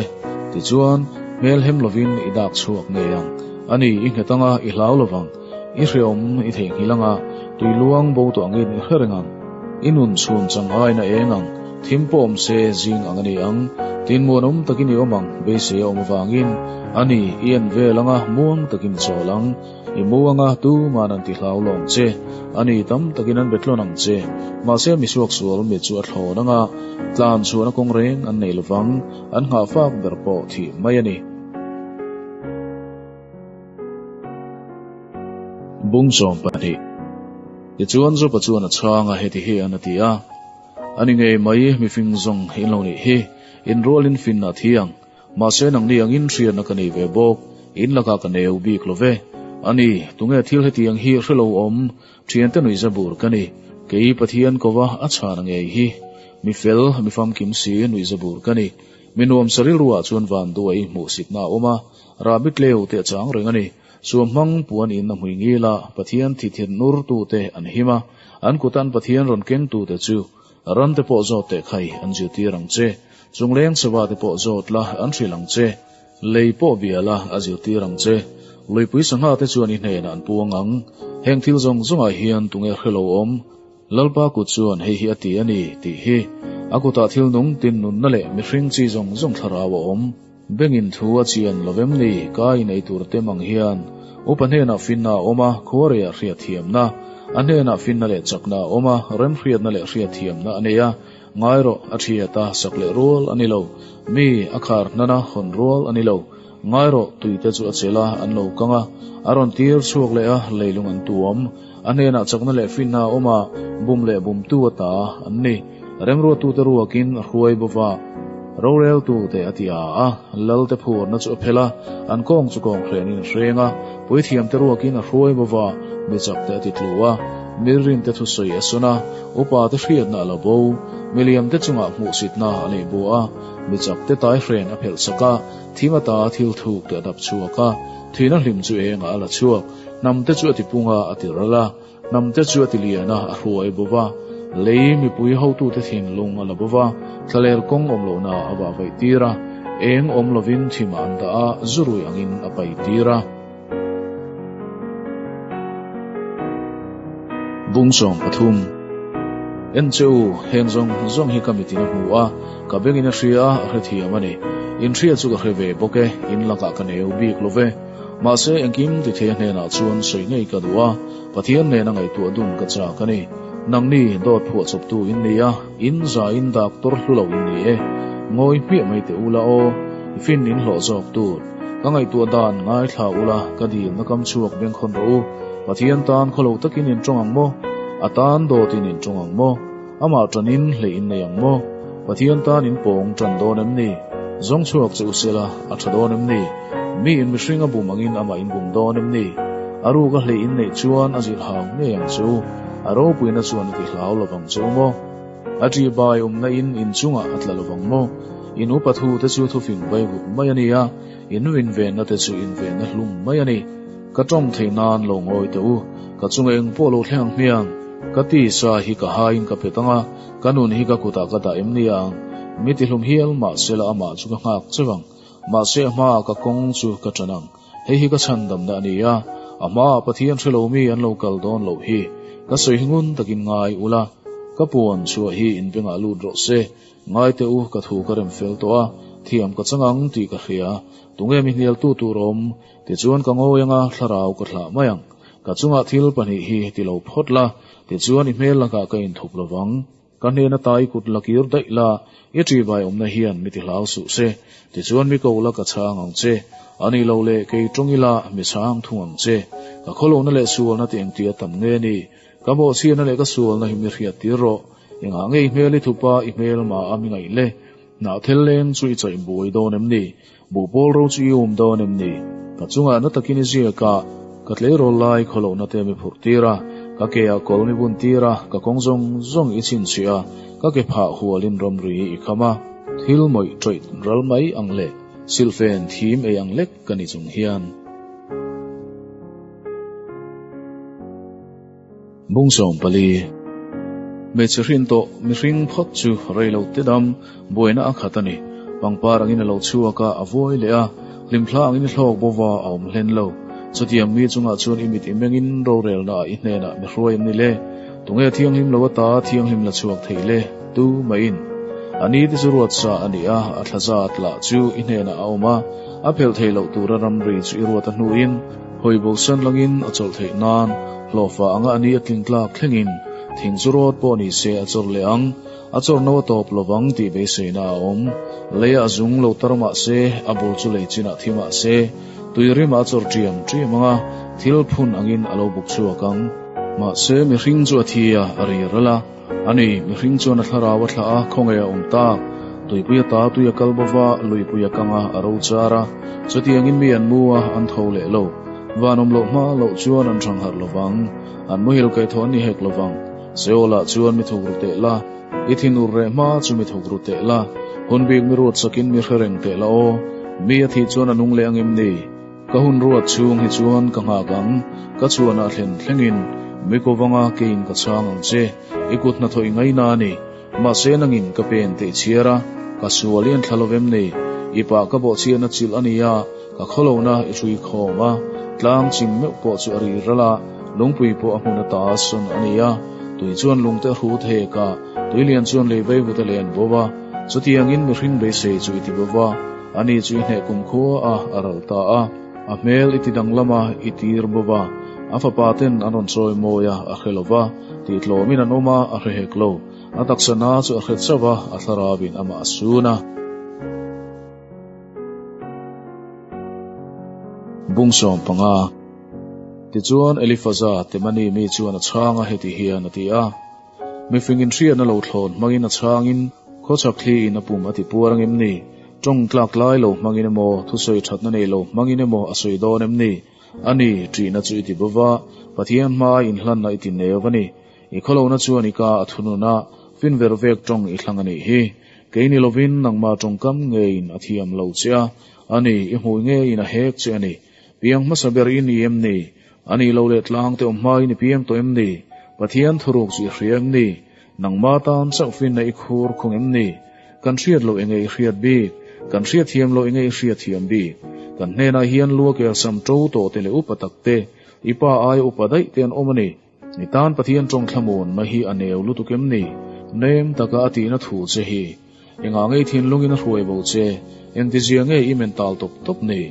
Speaker 1: Tichuan, hmel hem lovin i dak chhuak ngei ang. A ni, i nghet anga i hlau lovang. I hreawm i theihnghilh anga, tui luang bo tawh angin i hre reng ang. I nun chhun chang aiin a eng ang, thim pawh awm se zing ang a ni ang. Tin muanawm takin i awm ang, beisei a awm avangin. A ni, i en vel anga, muang takin i chawl ang. I mu anga, tuman an ti hlau lawm che. A ni, tam takin an betlawn ang che. Mahse, misuaksual mi chu a thlawn anga, tlan chhuahna kawng reng an nei lovang, an nghahfak ber pawh thih mai a ni. Bung 20. Tichuan Jopa chuan a chhang a, heti hian a ti a, A ni ngei mai, mifing zawng in lo nih hi, in rualin fin a thi ang. Mahse nangni angin hriatna ka nei ve bawk, in lakah ka neu bik lo ve. A ni, tunge thil hetiang hi hre lo awm, thiante nuihza bur ka ni, kei Pathian kova a chhan a ngei hi. Mi fel, mi famkim si nuihza bur ka ni. Mi nuamsa rilruah chuan van duai hmuhsitna a awm a, Rahbi tleu te a chang reng a ni. Suam hmang puan in a hmui ngil a, Pathian thi thin nur tute an him a, an kutan Pathian rawn keng tute chu ran te pawh zawt teh khai an zirtir ang che. Chungleng sava te pawh zawt la an hrilh ang che. Lei pawh bia la, a zirtir ang che. Luipui sangha te chuan i hnenah an puang ang. Heng thil zawng zawngah hian tunge hre lo awm? Lalpa kut chuan hei hi a ti a ni, tih hi. A kutah thil nung tin nunna leh mihring chi zawng zawng thlarau a awm. Bengin thu a chian lo vem ni? Ka inei tur tem ang hian upa hnenah finna a awm a, khuareiah hriatthiamna. A hnenah finna leh chakna a awm a, remhriatna leh hriatthiamna a nei a. Ngai rawh, a thiat a, sak leh rual a ni lo. Mi, a khar hnan a, hawn rual a ni lo. Ngai rawh, tuite chu a chelh a, an lo kang a, a rawn tir chhuak leh a, leilung an tuam. A hnenah chakna leh finna a awm a, bum leh bumtu a ta an ni. Remruattute ruakin a hruai bo va, roreltute a ti a a, lalte phurna chu a phelh a, an kawng chu kawng hrenin a hreng a, puithiamte ruakin a hruai bo va, mi chakte a ti tlu a, mirrinte thusawi a sawn a, upate hriatna a la bo, miliamte chungah hmuhsitna a nei bu a, mi chakte taihren a phelh sak a, thim ata thil thukte a dap chhuak a, thihna hlim chu engah a la chhuak, hnamte chu a ti pung a, a ti ral a. Hnamte chu a ti lian a, a hruai bo va. Lei mipui hotute thinlung a la bo va, thlaler kawng awm lohna a vah vaih tir a, eng awm lovin thimah an dah a, zurui angin a pai tir a. Bung 13. En che u, heng zawng zawng hi ka mitin a hmu a, ka bengin a hria a, a hrethiam a ni. In hria chu ka hre ve bawk e, in lakah ka neu bik lo ve. Mahse, engkim tithei a hnenah chuan sawi ngei ka duh a, Pathian nena ngaihtuah dun ka chak a ni. Nangni dawt phuahchawptu in ni a, in za in doctor hlu lo in ni e. Ngawi hmiah mai teh ula aw, i fin in hlawh zawk tur. Ka ngaihtuah dan ngaithla ula, ka dilna kam chhuak bengkhawn rawh u. Pathian tan khawlo takin in tawng ang maw? A tan dawtin in tawng ang maw? Amah ṭanin hleih in nei ang maw? Pathian tan in pawng ṭan dawn em ni? Zawng chhuak che u sela, a ṭha dawn em ni? Mi in mihring a bum angin amah in bum dawn em ni? A ruk a hleih in neih chuan a zilh hau ngei ang che u, a ropuina chuan a ti hlau lovang che u maw? A ṭihbai awmna in in chungah a tla lovang maw? In upa thu te chu thufing vaivut mai a ni a, in rinvenna te chu invenna hlum mai a ni. Ka tawng theih nan lo ngawi teh u, ka chunga eng pawh lo thleng ang hmiang. Ka tisa hi ka haiin ka pet ang a, ka nun hi ka kutah ka dah em ni ang? Mi tihlum hial mahsela amah chu ka nghak cheu ang. Mahse a hmaah ka kawng chu ka ṭan ang. Hei hi ka chhandamna a ni a, a hmaah Pathian hre lo mi an lo kal dawn loh hi. Ka sawi hi ngun takin ngai ula, ka puan chhuah hi in bengah lut rawh se. Ngai teh u, ka thu ka rem fel tawh a, thiam ka chang ang tih ka hria. Tunge mi hnialtu tur awm? Tichuan ka ngawi anga thlarau ka thlah mai ang. Ka chungah thil pahnih hi ti lo phawt la, tichuan i hmel lakah ka inthup lo vang. Ka hnena tai kut la kir daih la, i ṭihbai awmna hian mi ti hlau suh se. Tichuan mi ko la ka chhang ang che. A nih loh leh kei ṭawng ila mi chhang thung ang che. Ka khawlohna leh sualna ti engtia tam nge ni? Ka bawhchhiatna leh ka sualna hi mi hriat tir rawh. Engah nge i hmel i thup a, i hmel mah a mi ngaih le? Hnahthel leng chu i chaih buai dawn em ni? Buhpawl ro chu i um dawn em ni? Ka chungah na takin i ziak a, ka tleirawl lai khawlohna te mi phurh tir a, ka ke ah kawl mi bun tir a, ka kawng zawng zawng i chhinchhiah a, ka ke phah hualin ramri i kham a. Thil mawih tawih ral mai ang leh silhfen thim ei ang lek ka ni chung hian. Bung 14. Hmeichhe hrin tawh mihring phawt chu rei lo te dam buaina a khat a ni. Pangpar angin a lo chhuak a, a vuai leh a, hlimthla angin i hlawk bo va, a awm hlen lo. Chutiang mi chungah chuan i mit i mengin rorelna ah i hnenah mi hruai em ni le? Tunge thianghlim lo ata thianghlim la chhuak thei le? Tu maiin. A ni te chu ruat sa a ni a, a thla zat lah chu i hnenah a awm a, a phelh thei loh tura ramri chu i ruat a hnuin, Hawi bosan langin a chawlh theih nan hlawhfa anga a ni a tling tlak thlengin thing chu rawt pawh ni se a chawr leh ang, a chawr no a tawp lovang tih beiseina a awm. Leia a zung lo tar mah se, a bul chu lei chinah thi mah se, tui rimah a chawr ṭiam ṭiam ang a, thil phun angin a lo buk chhuak ang. Mahse, mihring chu a thi a, a ri ral a. Ani, mihring chuan a thlarau a thlah a, khawnge a awm tak? Tuipui a ta tui a kal bo va, luipui a kang a, a ro char a. Chutiangin mi an mu a, an tho leh lo. Van awm loh hma loh chuan an hrang harh lo vang. An muhil kaihthawh an ni hek lo vang. Seolah chuan mi thuk ru teh la, i thinur reh hma chu mi thuk ru teh la, hun bik mi ruat sakin mi hre reng teh la aw. Mi a thih chuan a nung leh ang em ni? Ka hun ruat chhung hi chuan ka nghak ang, ka chhuanah thlen thlengin mi ko vanga keiin ka chhang ang che, i kut hnathawh i ngaina a ni. Mahse nangin ka pen teh chhiar a, ka sual i en thla lovem ni? I pa ka bawhchhiatna chilh a ni a, ka khawlohna i hrui khawm a, tlang chim meuh pawh chu a ri ral a, lungpui pawh a hmun ata sawn a ni a, tui chuan lungte a hrut hek a, tui lian chuan lei vaivut a len bo va, chutiangin mihring beisei chu i ti bo va, ani chu i hneh kumkhua a, a ral ta a, a hmel i ti danglam a, i tir bo va, a fapa ten an rawn chawi mawi a, a hre lo va, tihtlawmin an awm a, a hre hek lo. A taksa na chu a hre chauh a, a thlarauin amah a sun a. Bung 15. Tichuan Elifaza, Temani mi chuan a chhang a, heti hian a ti a, Mifing inhriatna lo thlawn hmangin a chhangin khawchhak thliin a pum a ti puar ang em ni? Tawng tlak lai lo hmangin emaw, thusawi thatna nei lo hmangin emaw a sawi dawn em ni? A ni, ṭihna chu i ti bo va, Pathian hmaa inhlanna i ti neu a ni. I khawlohna chuan i ka a thunun a, fin ver vek tawng i thlang a nih hi. Kei ni lovin nangmah tawngkam ngeiin a thiam lo che a, a ni, i hmui ngeiin a hek che a ni. Piang hmasa ber i ni em ni? A nih lo leh tlang te awm hmain i piang tawh em ni? Pathian thuruk chu i hria em ni? Nangmah tan chauh finna i khur khung em ni? Kan hriat loh enge i hriat bik? Kan hriat thiam loh enge i hriat thiam bik? Kan hnenah hian lua kelsam to tawh te leh upa tak te, i pa aia upa daih te an awm a ni. I tan Pathian tawng thlamuanna hi a neu lutuk em ni? Nem taka a tihna thu che hi. Engah nge i thinlungin a hruai bo che? Engtizia nge i men tal tawp tawp ni?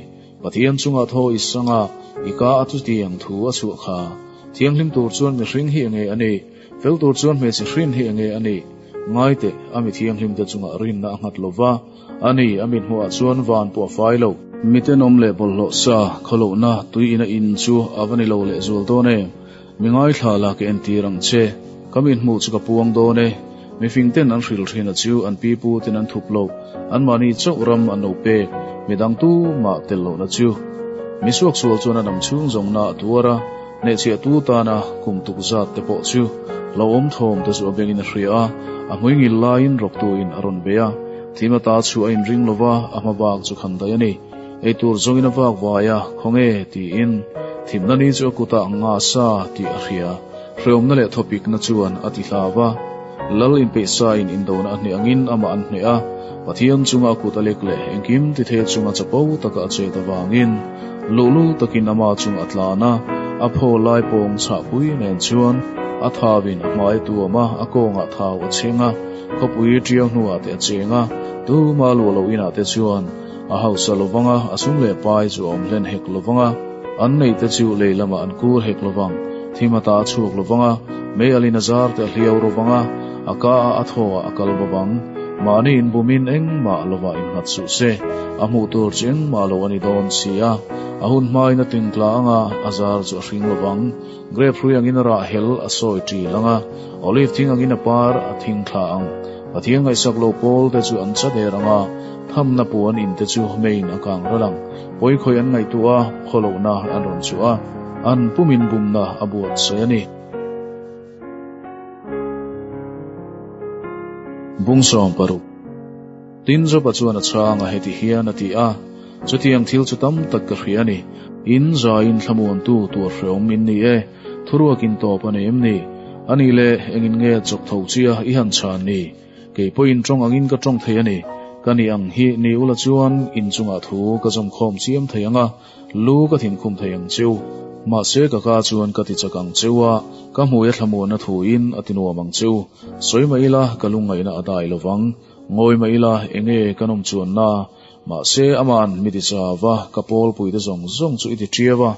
Speaker 1: Pathian chungah thaw i sang a, i ka a chutiang thu a chhuah kha. Thianghlim tur chuan mihring hi enge a nih? Fel tur chuan hmeichhe hrin hi enge a nih? Ngai teh, a mi thianghlimte chungah rinna a nghat lo va, a ni, a mithmuhah chuan van pawh a fai lo. Mitenawm leh bawlhhlawh sa, khawlohna, tui ina in chu a va ni lo lehzual dawn em? Mi ngaithla la ka entir ang che. Ka mithmuh chu ka puang dawn e. Mifing ten an hril thin a chu an pi pu ten an thup loh, anmahni chauh ram an lo pek, midang tu mah tel lohna chu. Mi suaksual chuan a dam chhung zawngna a tuar a, hnehchhiah tu tana kum tuk zat te pawh chu lo awm thawm te chu a bengin a hria a, a hmui ngil laiin rawktuin a rawn bei a, thim ata chu a inring lova, a hma bak chu khan daih a ni. Eitur zawngin a vak vai a, Khawnge? tiin thimna ni chu a kutah nga sa tih a hria. Hreawmna leh thawpikna chuan a ti hlau a. Lal inpeihsain indona a hneh angin amah an hneh a, Pathian chunga a kut a lek leh engkim tithei chunga chapo taka a chet avangin luhlul takin ama chung a tlan a, a phaw lai pawng chhahpui nen chuan a thauin a hmai a tuam a, a kawngah thau a chheng a, khawpui tiau hnuah te a cheng a, tuma luah loh inah te chuan A hausa lo vang a, a sum leh pai chu a awm hlen hek lo vang a, an neihte chu lei lamah an kur hek lo vang, thim ata a chhuak lo vang a, mei alin a zar te a hliau ro vang a, a ka a a thaw ah a kal bo vang. Mahni inbumin engmah lovah innghat suh se, a hmuh tur chu engmah lo a ni dawn si a, a hun hmain a tingtla ang a, a zar chu a hring lo vang. Grape hrui angin a rah hel a sawi ṭil ang a, olive thing angin a par a thing thla ang. Pathian ngaihsak lo pawl te chu an cha der ang a, thamna puan in te chu meiin a kang ral ang. Pawi khawih an ngaihtuah a, khawlohna an rawn chhuah a, an pumin bumna a buatsaih a ni. Bung 60. Tin, Joba chuan a chhang a, heti hian a ti a, Chutiang thil chu tam tak ka hria a ni. In zaiin thlamuantu tuar hreawm in ni e, thuruakin tawp a nei em ni? A nih leh, engin nge chawp tho chia i han chhan ni? Kei pawhin tawng angin ka tawng thei a ni. Ka nih ang hi ni ula chuan in chungah thu ka zawmkhawm chiam thei ang a, lu ka thinkhum thei ang cheu. Mahse ka ka chuan ka ti chak ang cheu a, ka hmui a thlamuanna thuin a ti nuam ang cheu. Sawi mah ila ka lungngaihna a dai lovang. Ngawi mah ila enge kan awm chuanna? Mahse aman mi ti chau a, ka pawlpuite zawng zawng chu i ti ṭiau a,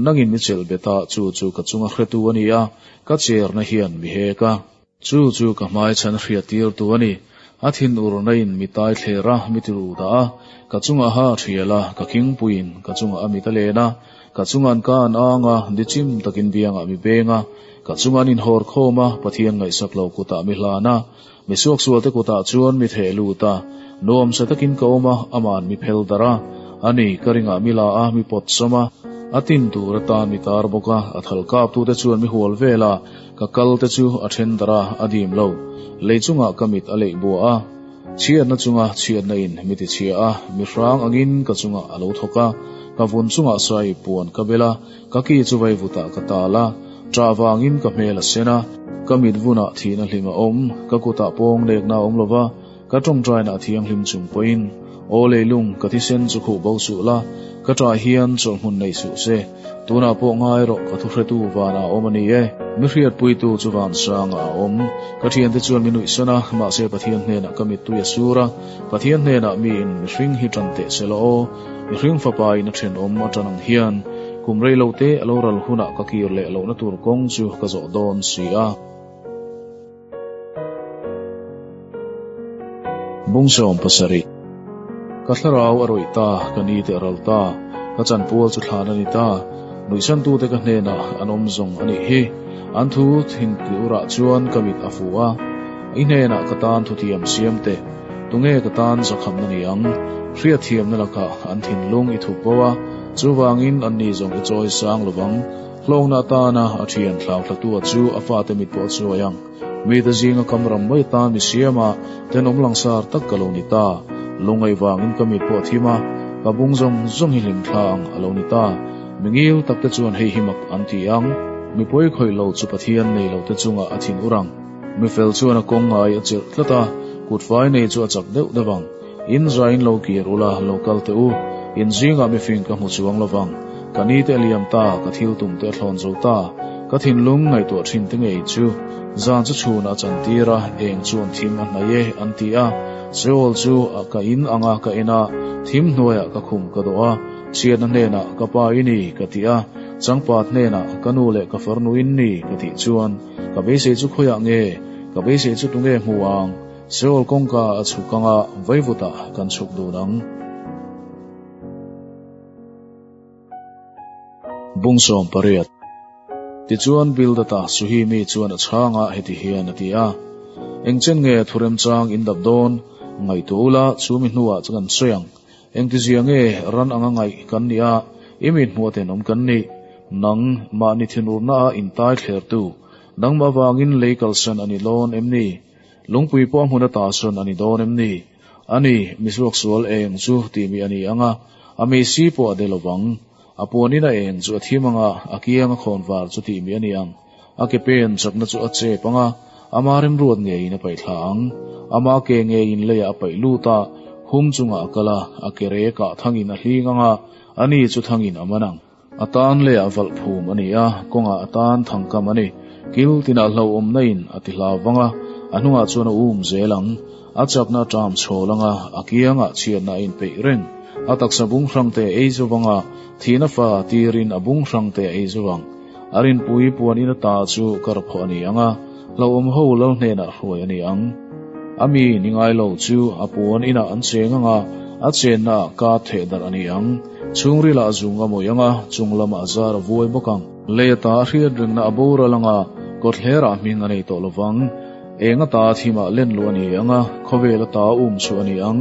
Speaker 1: nangin mi chelh bet a, chu chu ka chunga hretu a ni a, ka cherna hian mi hek a. Chu chu ka hmai chhan hriat tir tu a ni. A thin urna in mi tai thler a, mi ti ru dah a, ka chungah ha a thial a, ka khingpuiin ka chungah a mit a len a, ka chungah an ka an ang a, dichim takin biangah mi beng a, ka chungah an inhawr khawm a, Pathian ngaihsak lo kutah mi hlan a, mi suaksualte kutah chuan mi theh lut a, nuamsa takin ka awm a, ama'n mi phel darh a, a ni, ka ringah mi la a, mi pawt sawm a, a tin tur atan mi tar bawk a, a thal kaptute chuan mi hual vel a, Ka kal te chu a then darh a, a dim lo. Lei chungah ka mit a leih bua a, chhiatna chunga chhiatna in mi ti chhia a, mi hrang angin ka chungah a lo thawk a, ka vun chungah sai puan ka bel a, ka ki chu vaivutah ka tal a, ṭah vangin ka hmel a sen a, ka mit vunah thihna hlim a awm, ka kutah pawng lekna a awm lo va, ka ṭawngṭaina a thianghlim chung pawhin. Aw leilung, ka thisen chu khuh bo suh la, ka ṭah hian chawlhhmun nei suh se. Tunah pawh ngai rawh, ka thuhretu vanah a awm a ni e. Mi hriatpuitu chu vansangah a awm. Ka ṭhiante chuan mi nuihsan a, mahse Pathian hnenah ka mittui a sur a. Pathian hnenah miin mihring hi ṭan teh se la aw. Mihring fapa in a ṭhenawm a ṭan ang hian kum rei lo te a lo ral hunah ka kir leh lohna tur kawng chu ka zawh dawn si a. Bung 70. Ka thlarau a rawih ta, ka ni te a ral ta, ka chanpual chu thlan a ni ta, nuihsantute ka hnenah an awm zawng a nih hi. An thu thintlurah chuan ka mit a fu a, I hnenah ka tan thutiam siam teh, tunge ka tan zakhamna ni ang? Hriatthiamna lakah an thinlung i thup bo a, chuvangin anni zawng i chawi sang lovang. Hlawkna atana a thian thlauhlatua chu a fate mit pawh a chuai ang. Mite zinga kam ram mai atan mi siam a, tenawm langsar tak ka lo ni ta. Lungngaih vangin ka mit pawh a thim a, ka bung zawng zawng hi hlimthla ang a lo ni ta. Mi ngil takte chuan hei hi mak an ti ang. Mi pawi khawih lo chu Pathian nei lote chungah a thin ur ang. Mi fel chuan a kawng ngai a chirh tlat a, kut fai nei chu a chak deuh deuh ang. In zaiin lo kir ula, lo kal teh u. In zingah mifing ka hmu chuang lo vang. Ka ni te a liam ta, ka thil tum te a thlawn zo ta. Ka thinlung ngaihtuah thin te ngei chu. Zan chu chhunah a chantir a, eng chuan thim a hnaih e, an ti a. Seol chu a ka in anga ka en a, thim hnuaiah ka khum ka dawh a. Chhiatna hnenah ka pa i ni, ka ti a. Changpat hnenah ka nu leh ka farnu in ni, ka tih chuan, ka beisei chu khawiah nge? Ka beisei chu tunge hmu ang? Seol kawngka a chhuk anga vaivutah kan chhuk dun ang. Bung 18. Tichuan Bildad-a Suhimi chuan a chhang a, heti hian a ti a, Engchen nge thu remchang in dap dawn? Ngaihtuah ula, chu mi hnuah chu kan sawi ang. Engtizia nge ran anga ngaih kan nih a, i mit hmuh a tenawm kan nih? Nang, mahni thinurna a intai thlertu, nangmah vangin lei kalsan a ni dawn em ni? Lungpui pawh a hmun ata sawn a ni dawn em ni? A ni, misuaksual eng chu tih mi a ni ang a, a meisi pawh a de lo vang. A puanin a eng chu a thim ang a, a kiang a khawn var chu tih mi a ni ang. A ke pen chakna chu a chep ang a, ama remruat ngeiin a paih thla ang. Ama ke ngeiin leiah a paih lut a, hum chungah a kal a, a ke rekah thangin a hling ang a, ani chu thangin a man ang. A tan leiah valh phum a ni a, kawngah a tan thangkam a ni. Kil tinah hlauhawmna in a ti hlau vang a, a hnungah chuan a um zel ang. A chakna a ṭam chhawl ang a, a kiangah chhiatna a inpeih reng. A taksa bung hrangte a ei zo vang a, thihna fa tirin a bung hrangte a ei zo vang. A rinpui puan in ata chu kar phawh a ni ang a, hlauhawm ho lal hnenah hruai a ni ang. A mi ni ngai lo chu a puan inah an cheng ang a, a chennaah ka theh darh a ni ang. Chhungrilah a zung a mawih ang a, chung lamah a zar a vuai bawk ang. Lei ata a hriat rengna a boral ang a, kawtthlerah hming a nei tawh lo vang. Eng ata thimah len luh a ni ang a, khawvel ata um chhuah a ni ang.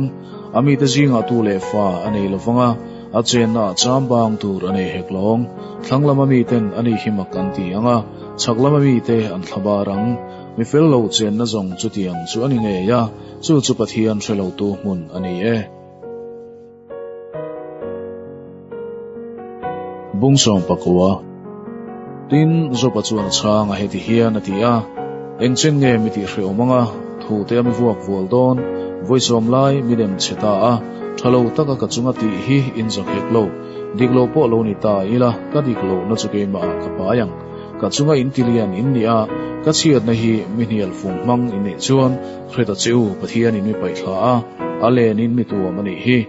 Speaker 1: A mite zingah tu leh fa a nei lo vang a, a chennaah chambang tur a nei hek lawng. Thlang lama miten a ni hi mak an ti ang a, chhak lama mite an thlabar ang. Mi fel lo chenna zawng chutiang chu a ni ngei a, chu chu Pathian hre lotu hmun a ni e. Bung 19. Tin, Job-a chuan a chhang a heti hian a ti a, Engchen nge mi tih hrehawm anga thute a mi vuak vual dawn? Vawi sawm lai mi dem chhe ta a, tha lo taka ka chunga tih hi in zak hek lo. Dik lo pawh lo ni ta ila, ka dik lohna chu keimahah ka pai ang. Ka chunga in tilian in nih a, ka chhiatna hi mi hnial fung hmang in nih chuan hre ta che u, Pathianin mi paihthla a, a lenin mi tuam a nih hi.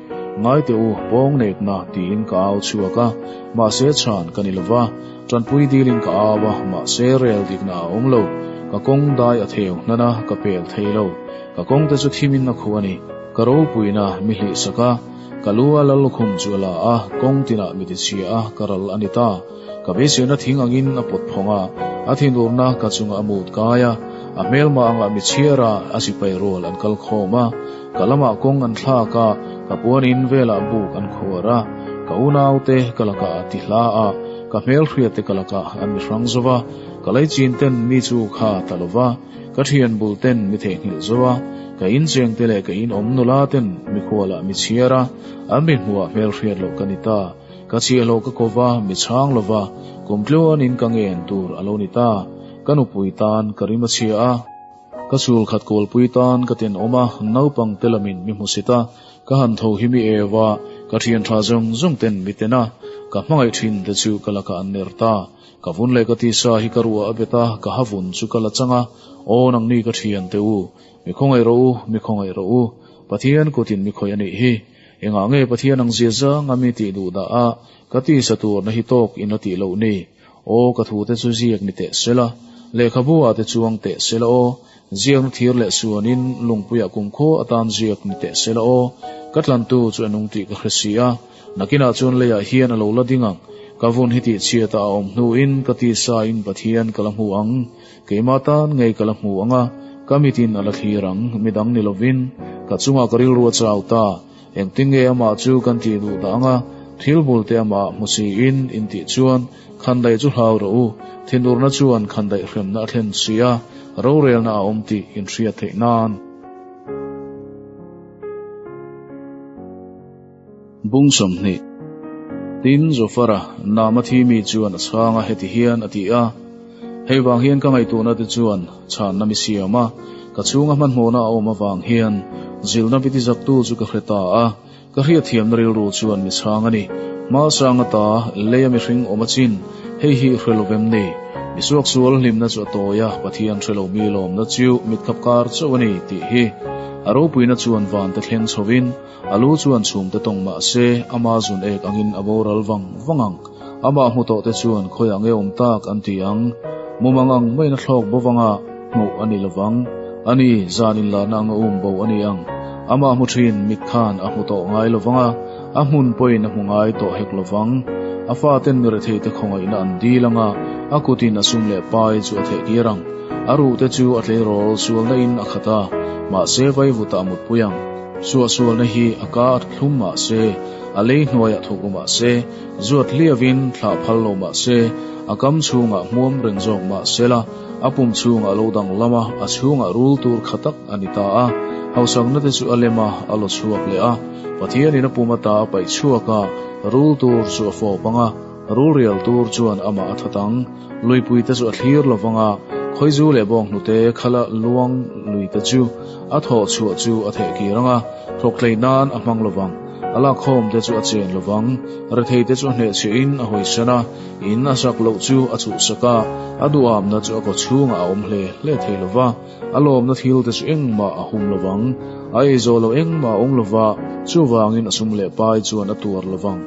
Speaker 1: Ngai teh u, pawng nekna tiin ka au chhuak a, mahse chhan ka ni lova, tanpui dilin ka au a, mahse rel dikna a awm lo. Ka kawng dai a theu hnan a, ka pel thei lo. Ka kawng te chu thimin a khuh a ni. Ka ropuina mi hlihsak a, ka lu a lallukhum chu a la a, kawng tinah mi tichhia a, ka ral a ni ta. Ka beiseina thing angin a pawt phawng a, a thinurna ka chungah a mut kai a, a hmelma angah mi chhiar a, a sipai rual an kal khawm a, ka lamah kawng an thlak a, ka puanin velah buk an khuar a, ka unaute ka lakah a ti hla a, ka hmelhriatte ka lakah an mi hrang zo va, ka leichin ten mi chu kha ta lo va, ka thian bul ten mi theihnghilh zo a, ka inchengte leh ka inawm nula ten mikhualah mi chhiar a, an mi hmuhah hmelhriat loh ka ni ta. Ka chhiahhlawh ka ko va, mi chhang lo va, kum tluanin ka ngen tur a lo ni ta. Ka nupui tan ka rim a chhia a. Ka chhul khat kawlpui tan ka tenawm a, naupang te lamin mi hmusit a, ka han tho hi mi eu a, ka thian tha zawng zawng ten mi ten a, ka hmangaih thin te chu ka lakah an ner ta. Ka vun leh ka tisa hi ka ruah a bet a, ka ha vun chu ka la chang a, Aw nangni ka thian te u, mi khawngaih rawh u, mi khawngaih rawh u, Pathian kutin mi khawih a nih hi. Engah nge Pathian ang zia zang a mi tih duh dah a, ka tisa turna hi tawk in la tih loh ni? Aw ka thute chu ziak ni teh sela, lehkhabu ah te chuang teh sela aw, ziakna thir leh suanin lungpuiah kumkhaw atan ziak ni teh sela aw, ka tlantu chu a nung tih ka hre si a, nakinah chuan leiah hian a lo la ding ang, ka vun hi tihchhiatah a awm hnuin ka tisa in Pathian ka la hmu ang, keimah tan ngei ka la hmu ang a, ka mitin a la thlir ang, midang ni lovin, ka chungah ka rilru a chau ta. Engtin nge amah chu kan tih duh dah anga thil bul te amah hmu siin in tih chuan khandaih chu hlau rawh u, thinurna chuan khandaih hremna a thlen si a, rorelna a awm tih in hriat theih nan. Bung 20. Tin, Zofara, Naama thi mi chuan a chhang a, heti hian a ti a, Hei vang hian ka ngaihtuahna te chuan chhanna mi siam a, ka chhunga hmanhmawhna a awm avang hian zilhna mi tizaktu chu ka hre ta a, ka hriatthiamna rilru chuan mi chhang a ni. Hmasang ata leia mihring awm a chin, hei hi i hre lo vem ni? Mi suaksual hlimna chu a tawi a, Pathian hre lo mi lawmna chu mitkhap kar chauh a ni tih hi. A ropuina chuan van te thleng chhovin, A lu chuan chhum te tawng mah se, ama zun ek angin a boral vang vang ang. Amah hmu tawh te chuan khawiah nge awm tak an ti ang. Mumang ang maiin a thlawk bo vanga hmuh a ni lovang. A ni, zan inlarna anga um bo a ni ang. Amah hmu thin mit khan a hmu tawh ngai lovang a, a hmun pawhin a hmu ngai tawh hek lovang. A faten mi retheite khawngaihna an dil anga, a kutin a sum leh pai chu a theh tir ang. A ruhte chu a tleirawl sualna in a khat a, mahse vaivutah a mutpui ang. Suahsualna hi a ka a thlum mah se, a lei hnuaiah thawk u mah se, zuat hliavin thlah phal lo mah se, a kam chhungah hmuam reng zawk mah sela, a pum chhungah lo danglam a, a chhungah rul tur kha tak a ni ta a. Hausakna te chu a lem a, a law chhuak leh a. Pathianin a pum ata a paih chhuak a, rul tur chu a fawp ang a, rul rial tur chuan amah a that ang. Luipui te chu a thlir lo vang a, khawizu leh bawng hnute khala luang lui te chu a thawh chhuah chu a theh kir ang a, thawk tlei nan a hmang lo vang. A lakkhawm te chu a chen lo vang. Rethei te chu a hnehchhiah in a hawisan a, in a sak loh chu a chhuhsak a, a duhamna chu a kaw chhungah a awm hle hle thei lo va, a lawmna thil te chu engmah a hum lo vang. A ei zawh loh engmah a awm lo va, chuvangin a sum leh pai chuan a tuar lo vang.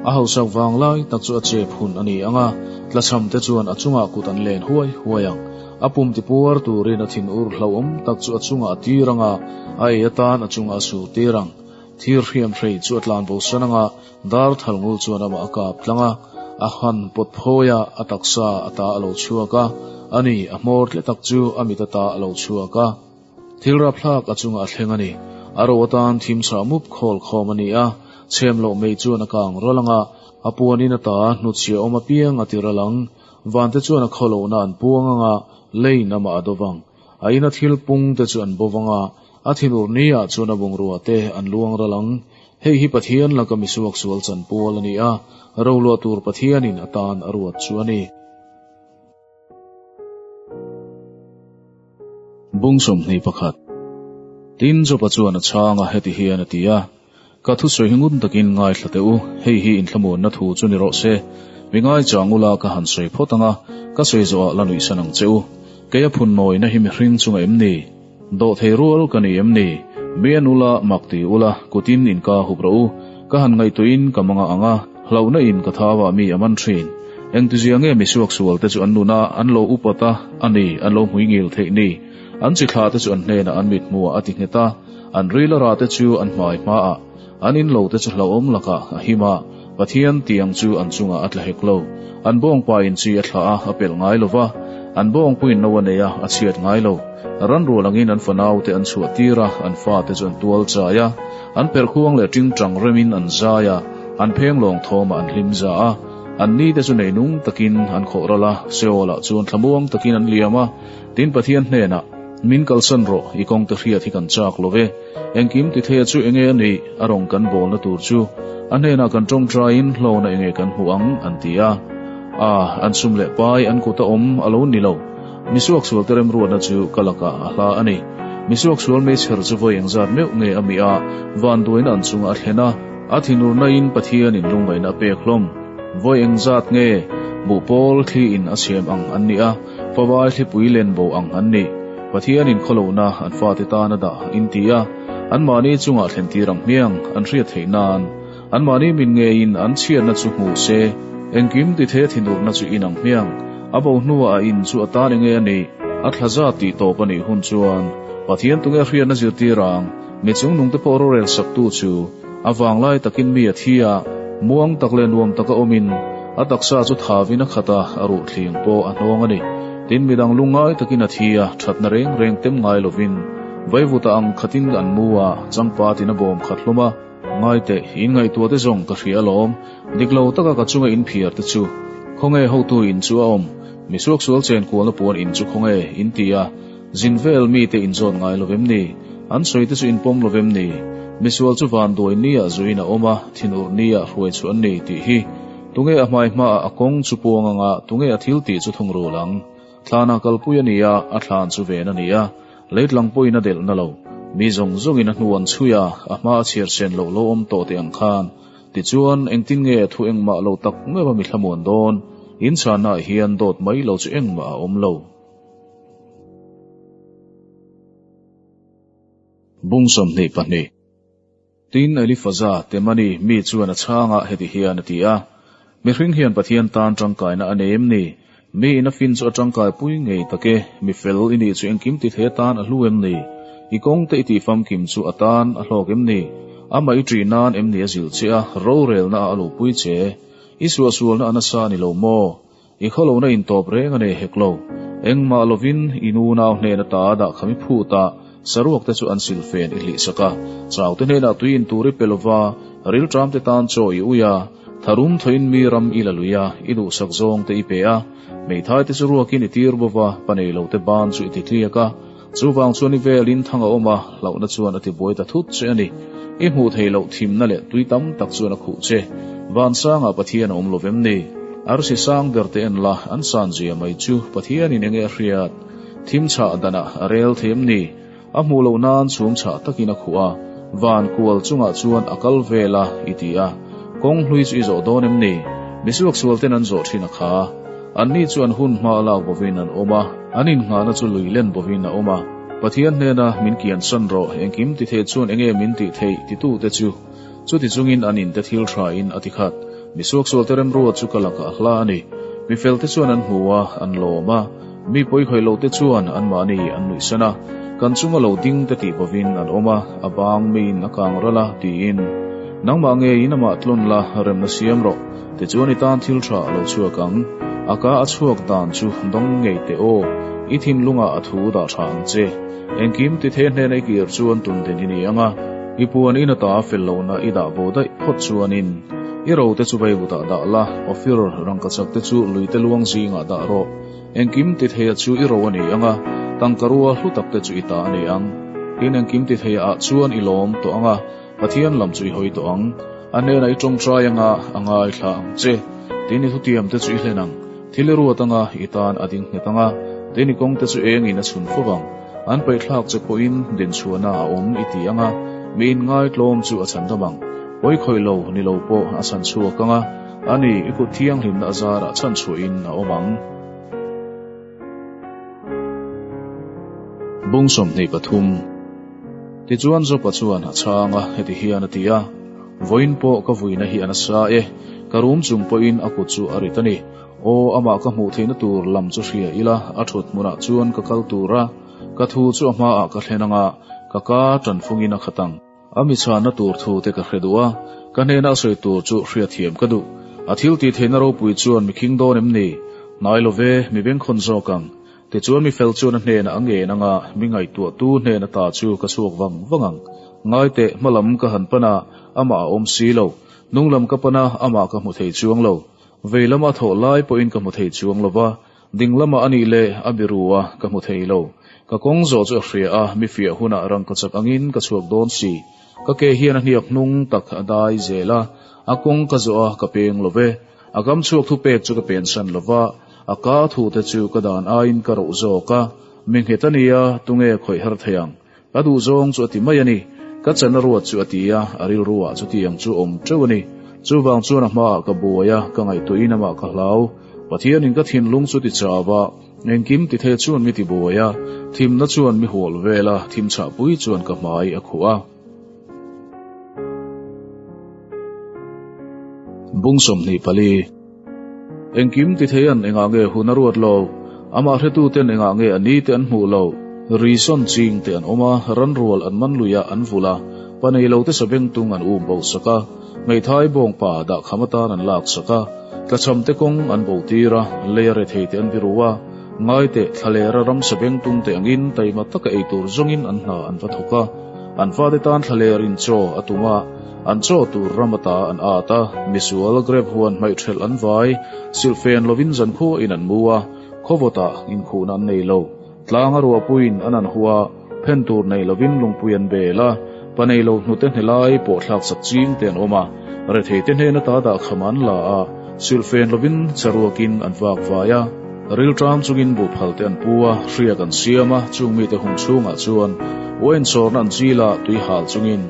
Speaker 1: A hausak vang lai tak chu a chep hun a ni ang a, Tlachham te chuan a chungah kut an len huai huai ang. A pum ti puar turin a thin ur hlauhawm tak chu a chungah a tir ang a, a ei atan a chungah a sur tir ang. Thir hriam hrei chu a tlan bo san ang a, dar thal ngul chuan amah a kap tlang a, a han pawt phawi a, a taksa a ta a lo chhuak a, a ni, a hmawr tle tak chu a mit ata a lo chhuak a. Thil rapthlak a chungah a thleng a ni. A ro atan thim chhah mup khawl khawm a ni a, chhem loh mei chuan a kang ral ang a, a puanin a ta hnutchhiah awm apiang a ti ral ang. Vante chuan a khawlohna an puang ang a, leiin amah a dawv ang. A ina thil pung te chu an bawv ang a, a thinur ni ah chuan a bungrua te an luang ral ang. Hei hi Pathian laka misuak sual chanpual a ni a, roluah tur Pathianin a tan a ruat chu a ni. Bung 21. Tin, Joba chuan a chhang a, heti hian a ti a, Ka thusawi hi ngun takin ngaithla teh u, hei hi inthlamuanna thu chu ni rawh se. Mi ngaichang ula ka han sawi phawt ang a, ka sawi zawhah la nuihsan ang che u. Kei a phun nawina hi mihring chunga em ni? Dawhthei rual ka ni em ni? Mi en ula, mak ti ula, kutin inka hup rawh u. Ka han ngaihtuahin ka manga ang a, hlauhna in ka thauah mi a man thin. Engtizia nge misuak sual te chu an nun a, an lo upat a, a ni, an lo hmui ngil theih ni? An chi thla te chu an hnenah an mit hmuah a ti nghet a, an ril a ra te chu an hmai hmaah, an in lo te chu hlauhawm lakah a him a, Pathian tiang chu an chungah a tla hek lo. An bawngpa in chi a thlah a, a pelh ngai lo va, an bawngpuiin no a nei a, a chhiat ngai lo. Ran rual angin an fanau te an chhuah tir a, an fate chu an tual chai a, an perhkhuang leh tingtang remin an zai a, an phenglawng thawmah an hlim za a. An ni te chu neinung takin an khawh ral a, Seol-ah chuan thlamuang takin an liam a. Tin, Pathian hnenah, Min kalsan rawh, i kawngte hriat hi kan chak lo ve. Engkim tithei chu enge a nih? A rawng kan bawlna tur chu a hnenah kan tawngtaiin hlawna enge kan hmuh ang? an ti a. A, an sum leh pai an kut a awm a lo ni lo. Mi suaksualte remruatna chu ka lakah a hla a ni. Mi suaksual meichher chu vawi engzat meuh nge a mih a, vanduaina an chunga a thlen a, a thinurnain Pathianin lungngaihna a pek hlawm. Vawi engzat nge buhpawl thli in a chhem ang an nih a, favai thlipui len bo ang an nih. Pathianin khawlohna an fate tan a dah in ti a, anmahni chungah thlen tir ang hmiang an hriat theih nan. Anmahni min ngeiin an chhiatna chu hmu se, engkim tithe thinurna chu in ang hmiang. A bo hnuah a in chu a tan enge a nih? A thla zat tih tawp a nih hun chuan Pathian tunge hriatna zirtir ang? Mi chungnungte pawh rorel saktu chu a vanglai takin mi a thi a, muang tak leh nuam taka awmin a taksa chu thavin a khat a, a ruhthling pawh a hnawng a ni. Tin, midang lungngai takin a thi a, thatna reng reng tem ngai lovin vaivuta ang khatin an mu a, changpatin a bawm khat hlawm a. Ngaiteh, in ngaihtuah te zawng ka hria alawm. Dik lo taka ka chunga in phiar te chu. Khawnge hotu in chu a awm? Mi suaksual chen kualna puan in chu khawnge in ti a? Zin vel mite in zawt ngai lo vem ni? An sawi te chu in pawm lo vem ni? Misual chu vanduai nia zuin a awm a, thinurh nia hruai chu an ni tih hi. Tunge a hmai hmaah a kawng chu puang anga tunge a thil tih chu thungrul ang? Thlanah kalpui a ni a, a thlan chu ven a ni a. Leitlang pawhin a delh na lo. Mi zawng zawngin a hnu an chhui a, a hma a chhiar sen loh lo awm tawh teh ang khan. Tichuan, engtin nge thu engmah lo tak meuh a mi thlamuan dawn? Inchhannaah hian dawt mai lo chu engmah a awm lo. Bung 22. Tin, Elifaza, Temani, mi chuan a chhangah heti hian a ti a, Mihring hian Pathian tan tangkaina a nei em ni? Mi in a fin chu a tangkai pui ngei tak e, mi fel i nih chu engkim ti thei atan a hlu em ni? I kawngte i tih famkim chu a tan a hlawk em ni? Amah i ṭih nan em ni a zilh che a, rorelna ah a luhpui che? I suahsualna a nasa a ni lo maw? I khawlohna intawp reng a nei hek lo. Engmah lovin i nunau hnena ta dah khami phut a, saruak te chu an silfen i hlih sak a. Chau te hnenah tui in tur i pe lova, rilṭam te tan chaw i ui a, tharum thawin mi ram i la lui a, i duhsak zawng te i pe a, hmeithai te chu ruakin i tir bova, pa nei lo te ban chu i ti tliak a. Chuvang chuan i velin thang a awm a, hlauhna chuan a tibuai ta thut che a ni. I hmuh theih loh thimna leh tui tam tak chuan a khuh che. Vansangah Pathian a awm lo vem ni? Arsi sang ber te en la, an san zia mai chu Pathianin enge a hriat? Thim chhah danah a rel thei em ni? A hmuh loh nan chhum chhah takin a khuh a, van kual chungah chuan a kal vel a, i ti a. Kawng hlui chu i zawh dawn em ni? Misuaksual ten an zawh thin a kha. Anni chu an hun hma a lak bovin an awm a, an innghahna chu lui len bovin a awm a. Pathian hnena min kiansan rawh, engkim ti thei chuan enge min tih theih titute chu. Chuti chungin an inte thil thain a ti khat. Mi suaksualte remruat chu ka lakah a hla a ni. Mi felte chuan an hmu a, an lawm a. Mi pawikhawih lote chuan anmahni an nuihsan a. Kan chunga lo ding te tih bovin an awm a, a bang miin a kang ral a, tiin. Nangmah ngeiin amah tlawn la, remna siam rawh. Tichuan i tan thil tha a lo chhuak ang. A ka a chhuak dan chu dawng ngei teh aw. I thinlungah a thu dah tha ang che. Engkim ti thei hnena i kir chuan tun din i ni ang a. I puan in ata fel lohna i dah bo daih phawt chuanin i rote chu vaivutah dah la, Ophir rangkachak te chu luite luang zingah dah rawh. Engkim ti theia chu i ro a ni ang a, tangka rua hlu tak te chu i ta a ni ang. Tin, engkim ti theia ah chuan i lawm tawh ang a, Pathian lam chu i hawi tawh ang. A hnenah i tawngtai anga a ngaithla ang che. Tin, i thutiam te chu i hlen ang. Thil i ruat anga i tan a ding nghet ang a, tin i kawng te chu engin a chhun fo vang. An paihthlak che pawhin dinchhuahna a awm i ti ang a, mi inngaitlawm chu a chhan dam ang. Pawi khawih lo ni lo pawh a chhan chhuak ang a, ani i kut thianghlimna a zarah chhan chhuahin a awm ang. Bung 23. Tichuan Jopa chuan a chhang a, heti hian a ti a, Vawiin pawh ka vuina hi a nasa e, ka rum chung pawhin a kut chu a rit a ni. Aw, amah ka hmuh theihna tur lam chu hria ila, a thut hmunah chuan ka kal tur a, ka thu chu a hmaah ka thlen anga, ka ka tanfungin a khat ang. A mi chhanna tur thu te ka hre duh a, ka hnena a sawi tur chu hriatthiam ka duh. A thil tih theihna ropui chuan mi khing dawn em ni? Hnai lo ve, mi bengkhawn zawk ang. Tichuan mi fel chuan a hnenah a ngen anga mi ngaihtuahtu hnen ata chu ka chhuak vang vang ang. Ngaiteh, hma lam ka han pan a, amah a awm si lo. Hnung lam ka pan a, amah ka hmu thei chuang lo. Vei lama a thawh lai pawhin ka hmu thei chuang lo va, ding lamah a nih leh a biru a, ka hmu thei lo. Ka kawng zawh chu a hria a, mi fiah hunah rangkachak angin ka chhuak dawn si. Ka ke hian a hniak hnung tak a dai zel a, a kawng ka zawh a, ka peng lo ve. A kam chhuak thupek chu ka pensan lo va. A ka thute chu ka dan aiin ka roh zawk a, mi nghet a nia, tunge khawih har thei ang? Ka duh zawng chu a ti mai a ni. Ka chan a ruat chu a ti a, a rilruah chutiang chu awm teuh a ni. Chuvang chuan a hmaah ka buai a, ka ngaihtuahin amah ka hlau. Pathianin ka thinlung chu ti chau a, engkim ti thei chuan mi ti buai a, thimna chuan mi hual vel a, thim chhahpui chuan ka hmai a khuh a. Bung 24. Engkim ti thei an engah nge hun a ruat lo? Amah hretuten engah nge a ni te an hmuh lo? Ri sawn ching te an awm a, ran rual an man lui a, an vulh a, pa nei lo te sabengtung an um bo sak a, hmeithai bawngpa dahkham atan an lak sak a, tlachham te kawng an bo tir a, lei a rethei te an biru a, ngai teh thlalera ram sabengtung te angin taima taka ei tur zawngin an hna an va thawk a, an fate tan thlaler in chaw a tum a. An chaw tur ram ata an at a, misual grep huan hmaih ṭhelh an vai, silhfen lovin zankhuain an mu a, khawvawtah inkhuhna an nei lo. Tlanga ruahpuiin an an hua, phen tur nei lovin lungpui an bel a, pa nei lo hnute hne lai pawh thlak sak ching te an awm a, retheite hnen ata dahkham an la a, silhfen lovin saruakin an vak vai a, rilṭam chungin buhphal te an pu a, hriak an siam a, chung mite hung chhungah chuan uain sawrna an chil a, tui hal chungin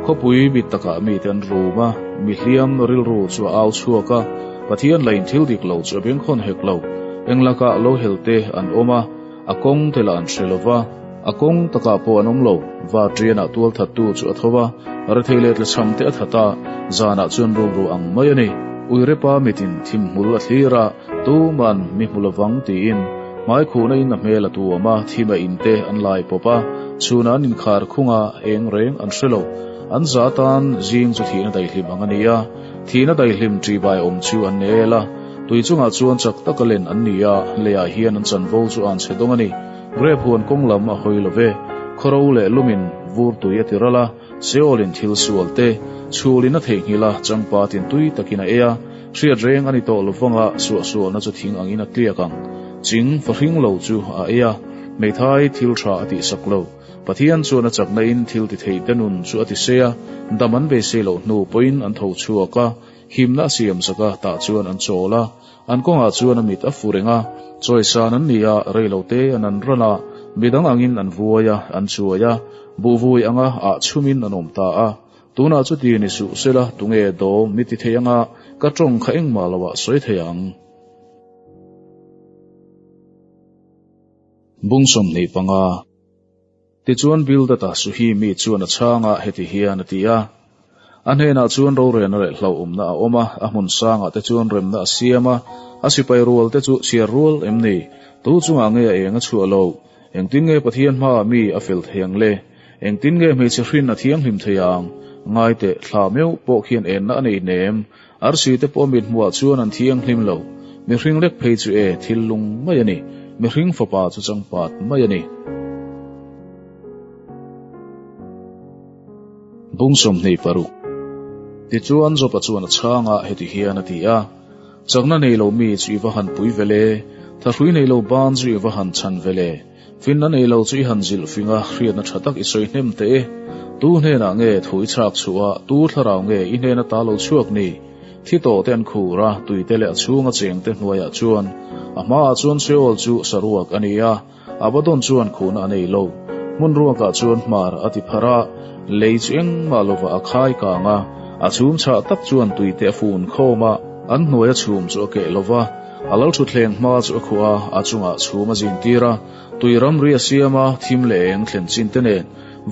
Speaker 1: khawpui mit takah mite an rum a, mi hliam rilru chu a au chhuak a, Pathian lain thil dik lo chu a bengkhawn hek lo, eng lakah lo hel te an awm a, a kawng te lah an hre lo va, a kawng takah pawh an awm lo, va ṭianah tual thattu chu a tho va, rethei leh tlachham te a that a, zanah chuan rukru ang mai a ni. Uirepa mitin thim hmul a thlir a, tuman mi hmu lovang tiin hmaikhuhna in a hmel a tuam a, thim a in te an lai pawp a, chhunah an inkhar khung a, eng reng an hre lo. An za tan zing chu thihna daihlim ang a ni a, thihna daihlim ṭihbai awm chu an nel a, tui chungah chuan chak taka len an ni a, leiah hian an chanvo chu an chhe dawng a ni. Grep huan kawng lam a hawi lo ve. Khawro leh lumin vur tui a ti ral a, Seol-in thil sual te, chhulin a theihnghilh a, changpa tin tui takin a ei a, hriat reng a ni tawh lo vanga suahsualna chu thing angin a tliak ang. Ching fahring lo chu a ei a, hmeithai thil tha a tihsak lo. Pathian chuan a chakna in thil ti thei te nun chu a ti sei a, dam an beisei loh hnu pawhin an tho chhuak a, himna a siam zak a, tah chuan an chawl a, an kawngah chuan a mit a fu reng a, chawisan an ni a, rei lo te an an ran a, midang angin an vuai a, an chuai a, buhvui anga ah chhumin an awm ta a. Tunah chuti ni suh sela, tunge dawm mi ti thei anga ka tawng kha engmah lo ah sawi thei ang? Bung 25. Tichuan Bildad-a Suhi mi chuan a chhang a, heti hian a ti a, A hnenah chuan rorelna leh hlauhawmna a awm a, a hmun sangah te chuan remna a siam a, a sipai rual te chu chhiar rual em ni? Tu chungah nge a eng a chhuah loh? Engtin nge Pathian hmaah mi a fel thei ang le? Engtin nge hmeichhe hrin a thianghlim thei ang? Ngai teh, thla meuh pawh khian enna a nei hnem. Arsi te pawh mit hmuhah chuan an thianghlim lo. Mihring lek phei chu e, thil lung mai a ni. Mihring fapa chu changpat mai a ni. Bung 26. Tichuan Jopa chuan a chhang a, heti hian a ti a, Chakna nei lo mi chu i va han pui ve le, thahrui nei lo ban chu i va han chhan ve le. Finna nei lo chu i han zilh fing a, hriatna tha tak i sawi hnem teh e. Tu hnenah nge thu i chhak chhuah a, tu thlarau nge i hnena ta lo chhuak ni? Thi tawh te an khur a, tuite leh a chhunga cheng te hnuaiah chuan a hmaah chuan Seol chu saruak a ni a, Abaddon chuan khuhna a nei lo. Hmun ruakah chuan hmar a ti pharh a, lei chu engmah lovah a khai kang a, a chhum chhah tak chuan tuite a fun khawm a, an hnuaia chhum chu a keh lo va. A lo thutthleng hma chu a khuh a, a chungah chhum a zin tir a, tui ramri a siam a, thim leh eng thlen chin te nen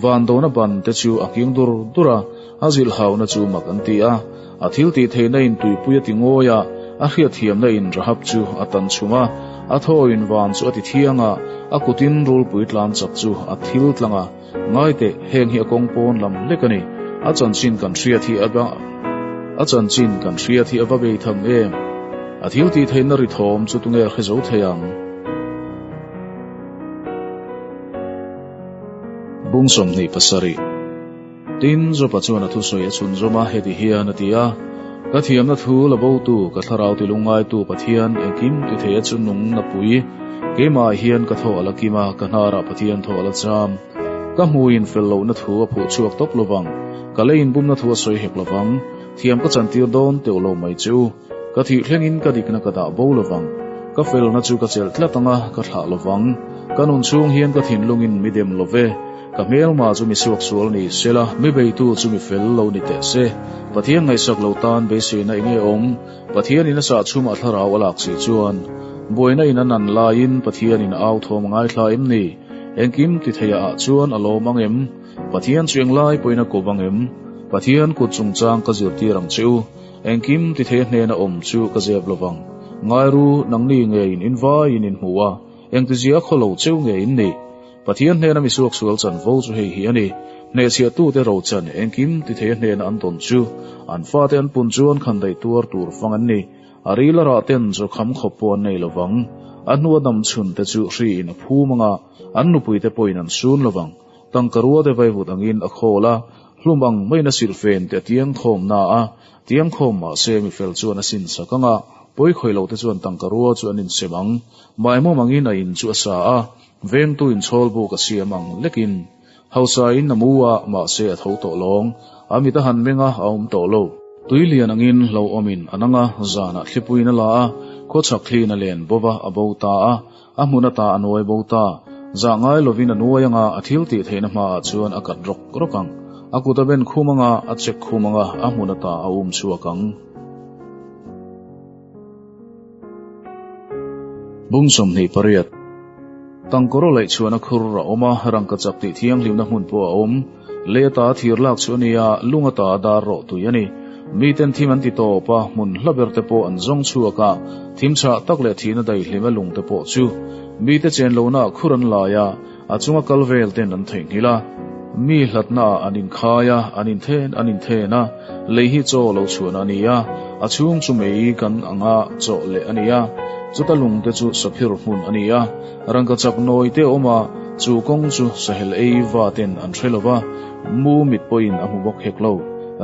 Speaker 1: van dona ban te chu a nghing dur dur a, a zilh hauna chu mak an ti a. A thil tih theihna in tuipui a ti ngawi a, a hriatthiamna in Rahab chu a tan chhum a, a thawin van chu a ti thiang a, a kutin rulpui tlan chak chu a thil tlang a. Ngai teh, heng hi a kawng pawn lam hlek a ni. A chanchin kan hriat hi a a chanchin kan hriat hi a va bei tham em? A thil tih theihna ri thawm chu tunge hre zo thei ang? Bung 27. Tin, Jopa chuan a thusawi a chhunzawm a, heti hian a ti a, Ka thiamna thu la botu, ka thlarau ti lungngaitu Pathian engkim ti thei a chu nung na pui. Keimah hian ka thaw a la kim a, ka hnarah Pathian thaw a la cham. Ka hmuin fel lohna thu a phuh chhuak tawp lovang, ka leiin bumna thu a sawi hek lovang, thiam ka chantir dawn teuh lo mai che u. Ka thih thlengin ka dikna ka dah bo lovang. Ka felna chu ka chelh tlat ang a, ka thlah lo vang. Ka nun chhung hian ka thinlungin mi dem lo ve. Ka hmelma chu mi suaksual ni sela, mi beitu chu mi fel lo ni teh se. Pathian ngaihsak lo tan beiseina enge awm? Pathianin a sahchhumah thlarau a lak si chuan, buaina in a nan laiin Pathianin a au thawm a ngaithla em ni? Engkim ti theiah ah chuan a lawm ang em? Pathian chu englai pawhin a kawp ang em? Pathian kut chungchang ka zirtir ang che u. Engkim ti thei a hnena awm chu ka zep lovang. Ngairu, nangni ngeiin in vaiin in hmu a, engtizia khaw lo cheu nge in nih? Pathian hnena mi suaksual chanvo chu hei hi a ni, Hnehchhiahtute rochan engkim ti thei a hnena an dawn chu, an fate an pun chuan khandaih tuar tur fang an ni. A ril a rah ten chaw kham khawp pawh an nei lovang. A hnua dam chhun te chu hri in a phum anga, an nupui te pawhin an sun lovang. Tangka rua te vaivut angin a khawl a, hlum ang maiin a silhfen te a tiang khawm na a, tiang khawm mahse mi fel chuan a sin sak anga, pawi khawih lo te chuan tangka rua chu an insem ang. Maimawm angin a in chu a sa a, Vengtu in chhawl buk a siam ang lekin hausa in a mu a, mahse a tho tawh lawng. A mit a han meng a, a awm tawh lo. Tui lian angin hlo awmin a nang a, zanah thlipuiin a la a, khawchhak thliin a len bo va, a bo ta a, a hmun ata a nuai bo ta. Zah ngai lovin a nuai anga, a thil tih theihna hmaah chuan a kat rawk rawk ang. A kut a ben khum anga, a chek khum anga, a hmun ata a um chhuak ang. Bung 28. Tangkawraw laih chhuahna khur a awm a, rangkachak tih thianghlimna hmun pawh a awm. Lei ata thir lak chu a ni a, lung ata dar rawh tui a ni. Miten thim an ti tawp a, hmun hla ber te pawh an zawng chhuak a, thim chhah tak leh thihna daihlim a lung te pawh chu mite chen lohna ah khur an lai a, A chunga kal vel ten an theihnghilh a, mi hlatna ah an inkhai a, an inthen an inthen a, lei hi chaw lo chhuahna a ni a, a chhung chu mei kan anga chaw leh a ni a, chuta lung te chu saphir hmun a ni a, rangkachak nawi te a awm a, chu kawng chu sahel ei va ten an hre lo va, mu mit pawhin a hmu bawk hek lo,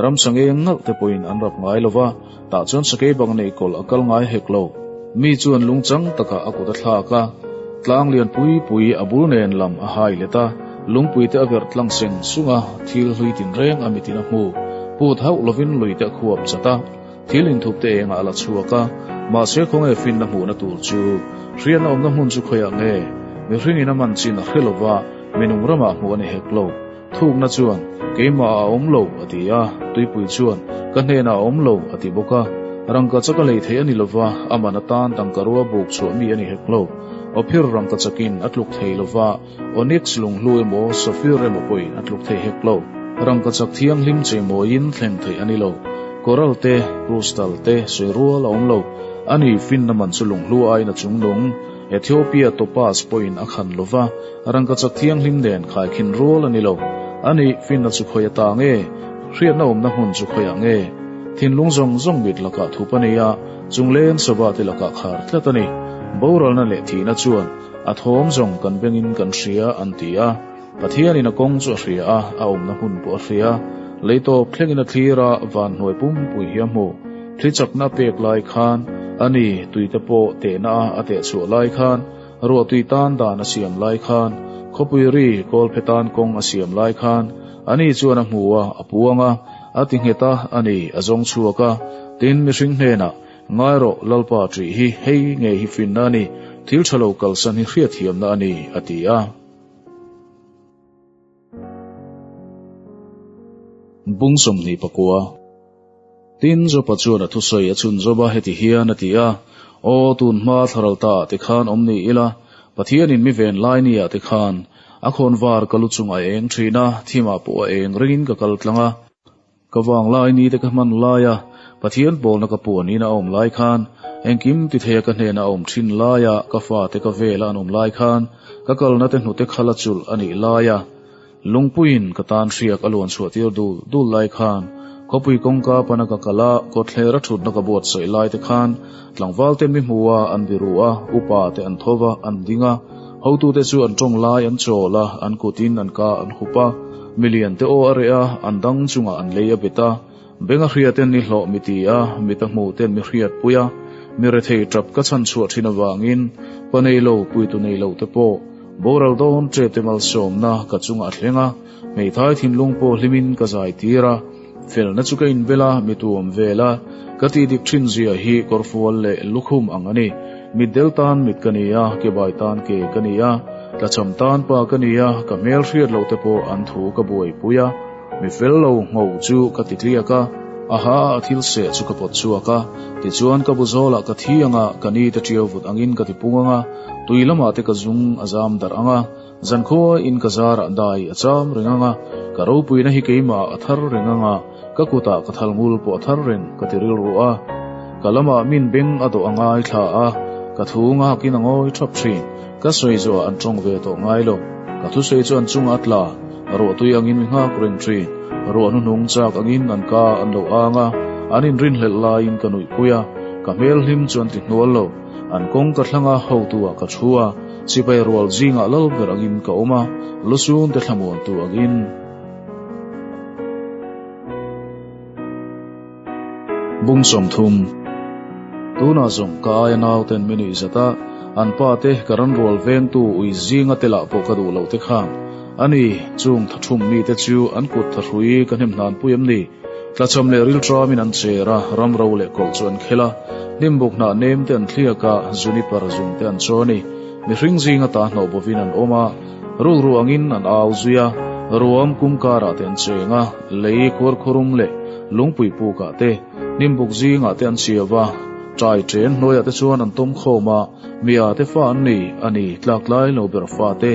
Speaker 1: ramsa ngeng ngalh te pawhin an rap ngai lo va, tah chuan sakei bang nei kawlh a kal ngai hek lo. Mi chuan lungchang takah a kut a thlak a, tlang lian pui pui a bul nen lam a hai let a, lungpui te a verh tlang seng sung a, thil hlui tinreng a mitin a hmu. Put hauh lovin lui te a khuap chat a, thil inthup te engah a la chhuak a, mahse khawnge finna hmuhna tur chu? Hriatna awmna hmun chu khawiah nge? Mihringin a man chin a hre lova, minung ramah hmuh a ni hek lo. Thukna chuan, Keimah a awm lo, a ti a. Tuipui chuan, Ka hnenah a awm lo, a ti bawk a. Rangka chak a lei theih a ni lova, a man atan tangka rua buk chhuah mi a ni hek lo. Ophir rangka chakin a tluk thei lova, onyx lunghlu emaw safir emaw pawhin a tluk thei hek lo. Rangka chak thianghlim cheimawiin thleng theih a ni lo. Coral te, crystal te sawi rual a awm lo. A ni, finna man chu lunghlu aiin a chungnung. Ethiopia topaz pawhin a khan lova, Rangkachak thianghlim nen khaikhin rual a ni lo. A nih, finna chu khawi ata nge? Hriatna awmna hmun chu khawiah nge? Thinlung zawng zawng mit lakah thup a ni a, chungleng sava te lakah khar tlat a ni. Boralna leh thihna chuan a thawm zawng kan bengin kan hria an ti a. Pathianin a kawng chu a hria a, a awmna hmun pawh a hria. Lei tawp thlengin a thlir a, van hnuai pumpui hi a hmu. Thli chakna a pek lai khan, a ni, tuite pawh tehna a a tehchhuah lai khan, Ruahtui tan dan a siam lai khan, khawpui ri kawlphe tan kawng a siam lai khan, ani chuan a hmu a, a puang a, a ti nghet a, a ni, a zawng chhuak a. Tin, mihring hnenah, Ngai rawh, Lalpa ṭih hi hei ngei hi finna a ni, thil ṭha lo kalsan hi hriatthiamna a ni, a ti a. Bung 24. Tin, Jopa chuan a thusawi a chhun zawp a, heti hian a ti a, Aw, tun hma thlaral ta ah te khan awm ni ila, Pathianin mi ven lai ni ah te khan, a khawn var ka lu chung a eng thin a, thimah pawh a eng ringin ka kal tlang a. Ka vang lai ni te ka hman lai a, Pathian pawlna ka puan in a awm lai khan, engkim ti theia ka hnena a awm thin laia ka fate ka vela an awm lai khan, ka kalna te hnute khal a chulh a nih laia lungpuiin ka tan hriak a luan chhuah tir dul dul lai khan, khawpui kawngka pana ka kal a, kawtthler a thutna ka buatsaih lai te khan, tlangval ten mi hmu a, an biru a, upa te an tho va, an ding a, hotute chu an tawng lai an chawl a, an kutin an ka an hup a, Milian te aw a reh a, an dang chungah an lei a bet a. Beng a hria ten ni hlawh mi ti a, mit a hmuh ten mi hriat pui a. Mi rethei tap ka chhan chhuah thin avangin, pa nei lo, puitu nei lo te pawh, boral dawn tep te malsawmna ka chungah a thleng a, hmeithai thinlung pawh hlimin ka zai tir a. Felna chu ka inbel a, mi tuam vel a, ka tih dik thin zia hi kawrfual leh lukhum ang a ni. Mitdel tan mit ka ni a, kebai tan ke ka ni a, tlachham tan pa ka ni a, ka hmel hriat loh te pawh an thu ka buaipui a. Mi fel lo ngho chu ka ti tliak a, a ha a thil seh chu ka pawt chhuak a, tichuan ka bu zawlah ka thi ang a, ka ni te ṭiau vut angin ka ti pung ang a, tui lamah te ka zung a zam darh ang a, zankhua in ka zarah dai a cham reng ang a, ka ropuina hi keimah a thar reng ang a, ka kutah ka thal ngul pawh a thar reng ka ti rilru a. Ka lamah min beng a dawh a ngaithla a, ka thu nghakin a ngawi ṭhap ṭhin. Ka sawi zuah an ṭawng ve tawh ngai lo. Ka thusawi chu an chungah a tla. Ruahtui angin mi nghak reng ṭhin. Ruah hnuhnung chak angin an ka an lo ang a, an inrinhlelh laiin ka nuihpui a, ka hmel hlim chu an ti hnual lo. An kawng ka thlang a, hotu-ah ka thu a, sipai rual zingah lal ber angin ka awm a, lusun te thlamuantu angin. Bung 30. Tunah zawng ka aia nauten mi nuih zat a, an pa te ka ran rual vengtu ui zinga te lah pawh ka duh loh te khan. Ani, chung thathum mite chu an kut thahrui ka hnem hnan pui em ni? Tlachham leh rilṭamin an cher a, ram ro leh kawlh chu an khel a, hnimbuk hnah nem te an thliak a, juniper zung te an chaw a ni. Mihring zinga ta hnawh bovin an awm a, rukru angin an au zui a, ruam kum karah te an cheng a, lei khuarkhurum leh lungpui pukah te, hnimbuk zingah te an chhiau a, ṭai ṭen hnuaiah te chuan an tawm khawm a, mia te fa an ni, a ni, tlaktlai lo ber fa te,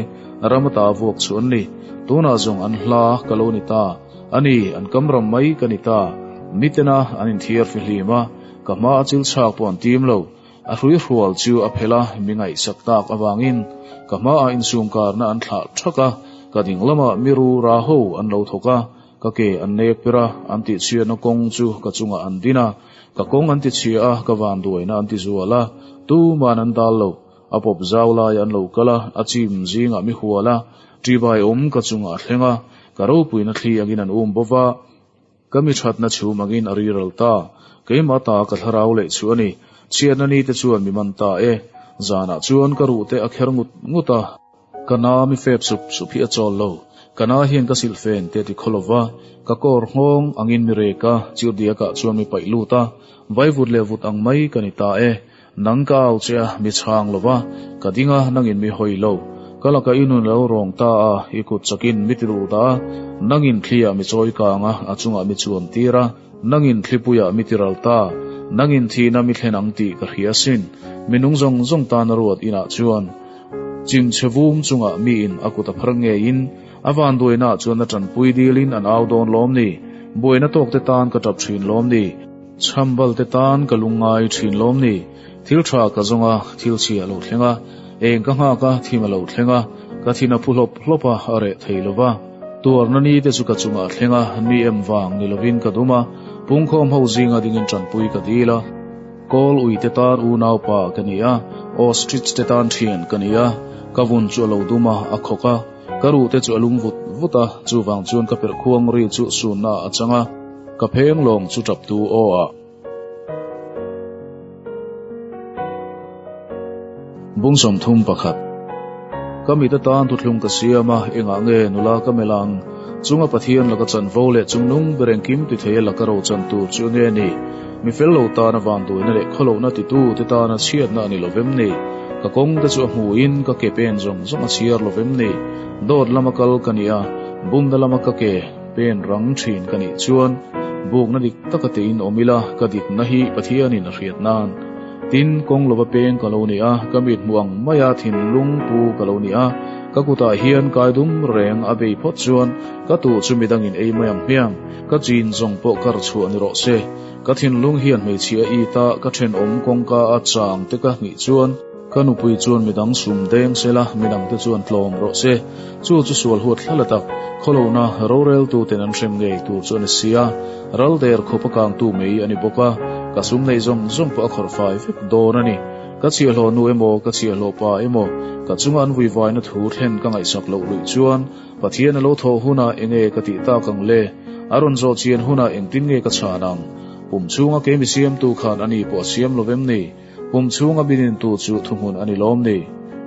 Speaker 1: ram ata vuak chu an ni. Tunah zawng an hla ka lo ni ta, a ni, an kam ram mai ka ni ta. Mitena an inthiar fihlim a, ka hma a chil chhak pawh an tim lo. A hruihrual chu a phelh a, mi ngaihsak tak avangin ka hmaah insumkarna an thlah thak a, ka ding lamah mi ru ra ho an lo thawk a, ka ke an nek per a, an tihchhiatna kawng chu ka chungah an din a, ka kawng an tichhia a, ka vanduaina an tizual a, tuman an dal lo, a pawp zau lai an lo kal a, a chim zingah mi hual a, ṭibai awm ka chungah a thleng a, ka ropuina thli angin an um bawk a. Ka mi thatna chhum angin a riral ta. Keimah ta ka thlarau leh chu a ni. Chhiatna ni te chuan mi man ta e. Zanah chuan ka ruh te a kher ngut ngut a. Ka na mi fep sup sup hi a chawl lo. Ka na hian ka silhfen te a ti khaw lo va. Ka kawr nghawng angin mi rek a, chirdiakah chuan mi paih lut a. Vaivut leh vut ang mai ka ni ta e. Nang ka au che a, mi chhang lo va, ka ding a, nangin mi hawi lo. Ka lakah i nun lo rawng ta a, i kut chakin mi ti lut a, nangin thliah mi chawi kang a, a chungah mi chuan tir a, nangin thlipuiah mi ti ral ta, nangin thihna mi thlen ang tih ka hria asin. Mi nung zawng zawng tan a ruat inah chuan chimchhe vum chungah miin a kut a phar ngeiin a vanduainaah chuan a tanpui dilin an au dawn lawm ni? Buaina tawkte tan ka tap thin lawm ni? Chhambal te tan ka lungngai thin lawm ni? Thil tha ka zawng a, thil chhia a lo thleng a, eng ka nghak a, thim a lo thleng a, ka thin a phu hlawp hlawp a, a reh thei lo va. Tuarna ni te chu ka chungah a thleng a, ni em vang ni lovin ka dum a, pungkhawm ho zinga dingin tanpui ka dil a. Kawl ui te tan unaupa ka ni a, ostrich te tan thian ka ni a, ka vun chu a lo dum a, a khawk a, ka ruh te chu a lum vut vut a, chuvang chuan ka perhkhuang ri chu sunna ah a chang a. Ka pheng lawng chu tap tu aw ah. Bung 31. Ka mit atan thuthlung ka siam a, engah nge nula ka melh ang? Chunga Pathian laka chanvo leh chungnung ber engkim ti thei a laka ro chan tur chu nge ni? Mi fel lo tana vanduaina leh khawlohna titu te tana chhiatna a ni lo vem ni? Ka kawng te chu a hmuhin ka ke pen zawng zawng a chhiar lo vem ni? Dawt lama kal ka ni a, bumna lama ka ke. Pen rang thin ka nih chuan bukna dik taka tein awm ila ka dikna hi Pathianin a hriat nan. Tin, kawng lova peng ka lo ni a, ka mit hmu ang maia thinlung pu ka lo ni a, ka kutah hian kai dum reng a bei phawt chuan ka tuh chu midangin ei mai ang hmiang, ka chin zawng pawh kar chhuah ni rawh se. Ka thinlung hian hmeichhia it a, ka thenawm kawngka a chang te ka hnih chuan, Ka nupui chuan midang sum deng sela, midangte chuan tlawm rawh se. Chu chu sual huat thlala tak, khawlohna roreltuten an hrem ngei tur chu a ni si a, ral der khawp a kangtu mai a ni bawk a, ka sum neih zawng zawng pawh a khawrh fai vek dawn a ni. Ka chhiahhlawh nu emaw, ka chhiahhlawh pa emaw, ka chunga an vuivaina thu thlen ka ngaihsak loh luih chuan Pathian a lo thawh hunah enge ka tih tak ang le? A rawn zawh chian hunah engtin nge ka chhan ang? Pum chhunga keimi siamtu khan ani pawh a siam lo vem ni? Pum chhunga binintu chu thuhmun a ni lawm ni?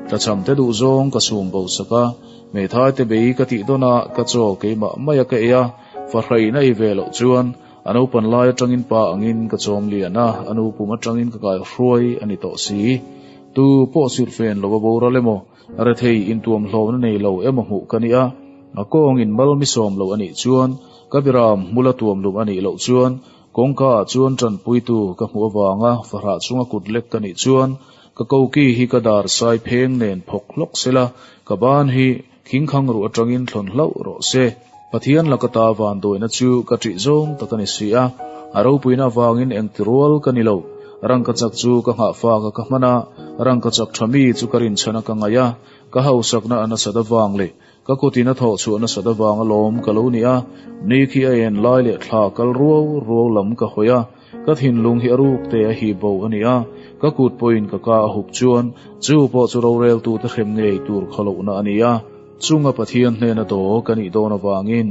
Speaker 1: Tlachhamte duh zawng ka sum bo sak a, hmeithaite bei ka tih dawn a, ka chaw keimah maia ka ei a, fahraihna ei ve loh chuan a naupan lai atangin pa angin ka chawm lian a, a nu pum atangin ka kai hruai a ni tawh si. Tu pawh silhfen lova boral emaw, rethei intuamhlawmna nei lo emaw hmuh ka ni a, a kawngin mal mi sawm lo a nih chuan, ka biram hmula tuamlum a nih loh chuan, kawngka ah chuan tanpuitu ka hmuh avanga fahrah chunga kut lek ka nih chuan, ka koki hi ka dar sai pheng nen phawk hlawk sela, ka ban hi khingkhang ruh atangin thlawn hlauh rawh se. Pathian laka ta vanduaina chu ka ṭih zawng tak a ni si a, a ropuina avangin engti rual ka ni lo. Rangkachak chu ka nghahfak a ka hman a, rangkachak ṭha mi chu ka rinchhan a ka ngaih a, ka hausakna a nasat avang leh ka kutin a thawh chhuah nasat avang alawm ka lo ni a, ni khi a en lai leh thla kal ruau ruau lam ka hawi a, ka thinlung hi a ruk te a hih bo a ni a, ka kut pawhin ka ka a hup chuan chu pawh chu roreltute hrem ngei tur khawlohna a ni a. Chunga Pathian hnena daw ka nih dawn avangin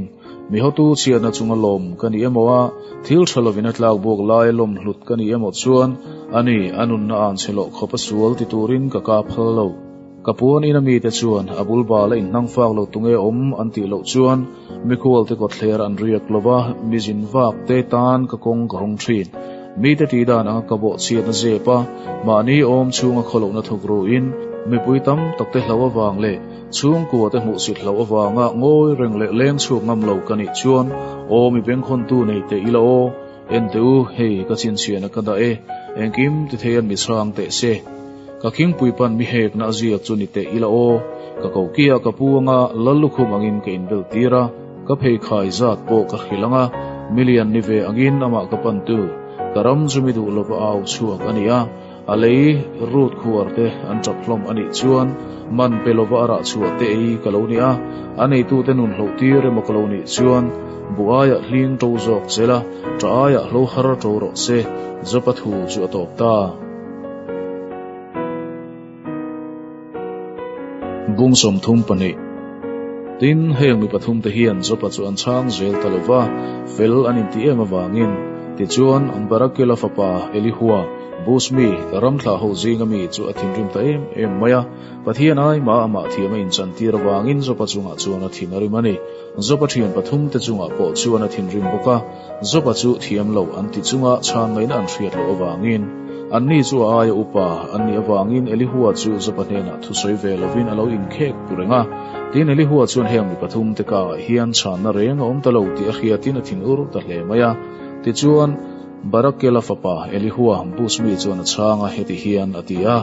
Speaker 1: mi hotu chhiatna chunga lawm ka ni emaw a, thil tha lovin a tlak buak laia lawm hlut ka ni emaw chuan ani a nunna an chhe loh khawp a sual ti turin ka kap phal lo. Ka puan ina mite chuan a bul bal a inhnang fak lo tunge awm an tih loh chuan mikhualte kawtthler an riak lo va, mi zin vak te tan ka kawng ka hawng thin. Mite tih dan anga ka bawh chhiatna zep a, mahni awm chhunga khawlohna thuk ruin mipui tam takte hlo avang leh Chhungkua te hmuhsit hlauh avanga ngawi reng leh leng chhuak ngam lo ka nih chuan aw mi bengkhawntu nei teh ila aw, en teh u, hei ka chhinchhiahna ka dah e, engkim ti thei an mi chhang teh se. Ka khingpui pan mi hekna a ziak chu ni teh ila aw, ka kokia ka pu anga lal lukhum angin ka inbel tir a, ka pheikhai zat pawh ka hrilh anga milian ni ve angin amah ka pan tu, ka ram chu mi duh lova au chhuak a ni a. A lei rut khuar te an tap hlawm a nih chuan man pe lova a rah chhuah te ei ka lo ni a, a neitute nun hloh tir emaw ka lo nih chuan bu aiah hling to zawk che la, tah aiah hlo har to rawh se, Jopa thu chu a tawp ta. Bung 32. Tin, heng mi pathum te hian Jopa chu an chhang zel ta lo va, fel an inti em avangin. Tichuan, Barakela fapa Elihua, Bus mi, ramthlah ho zinga mi chu a thinrim ta em em mai a. Pathian ai mah amah thiam a inchantir avangin Jopa chungah chuan a thin a rim a ni. Jopa thian pathum te chungah pawh chuan a thinrim bawk a. Jopa chu thiam lo an ti chunga chhan ngaihna an hriat loh avangin, anni chu a aia upa an nih avangin Elihua chu Jopa hnenah thusawi ve lovin a lo inkhek pu reng a. Tin, Elihua chuan heng mi pathum te kaah hian chhanna reng a awm ta lo tih a hriatin a thin ur ta hle mai a. Tichuan, Barakela fapa Elihua Bus mi chuan a chhang a, heti hian a ti a.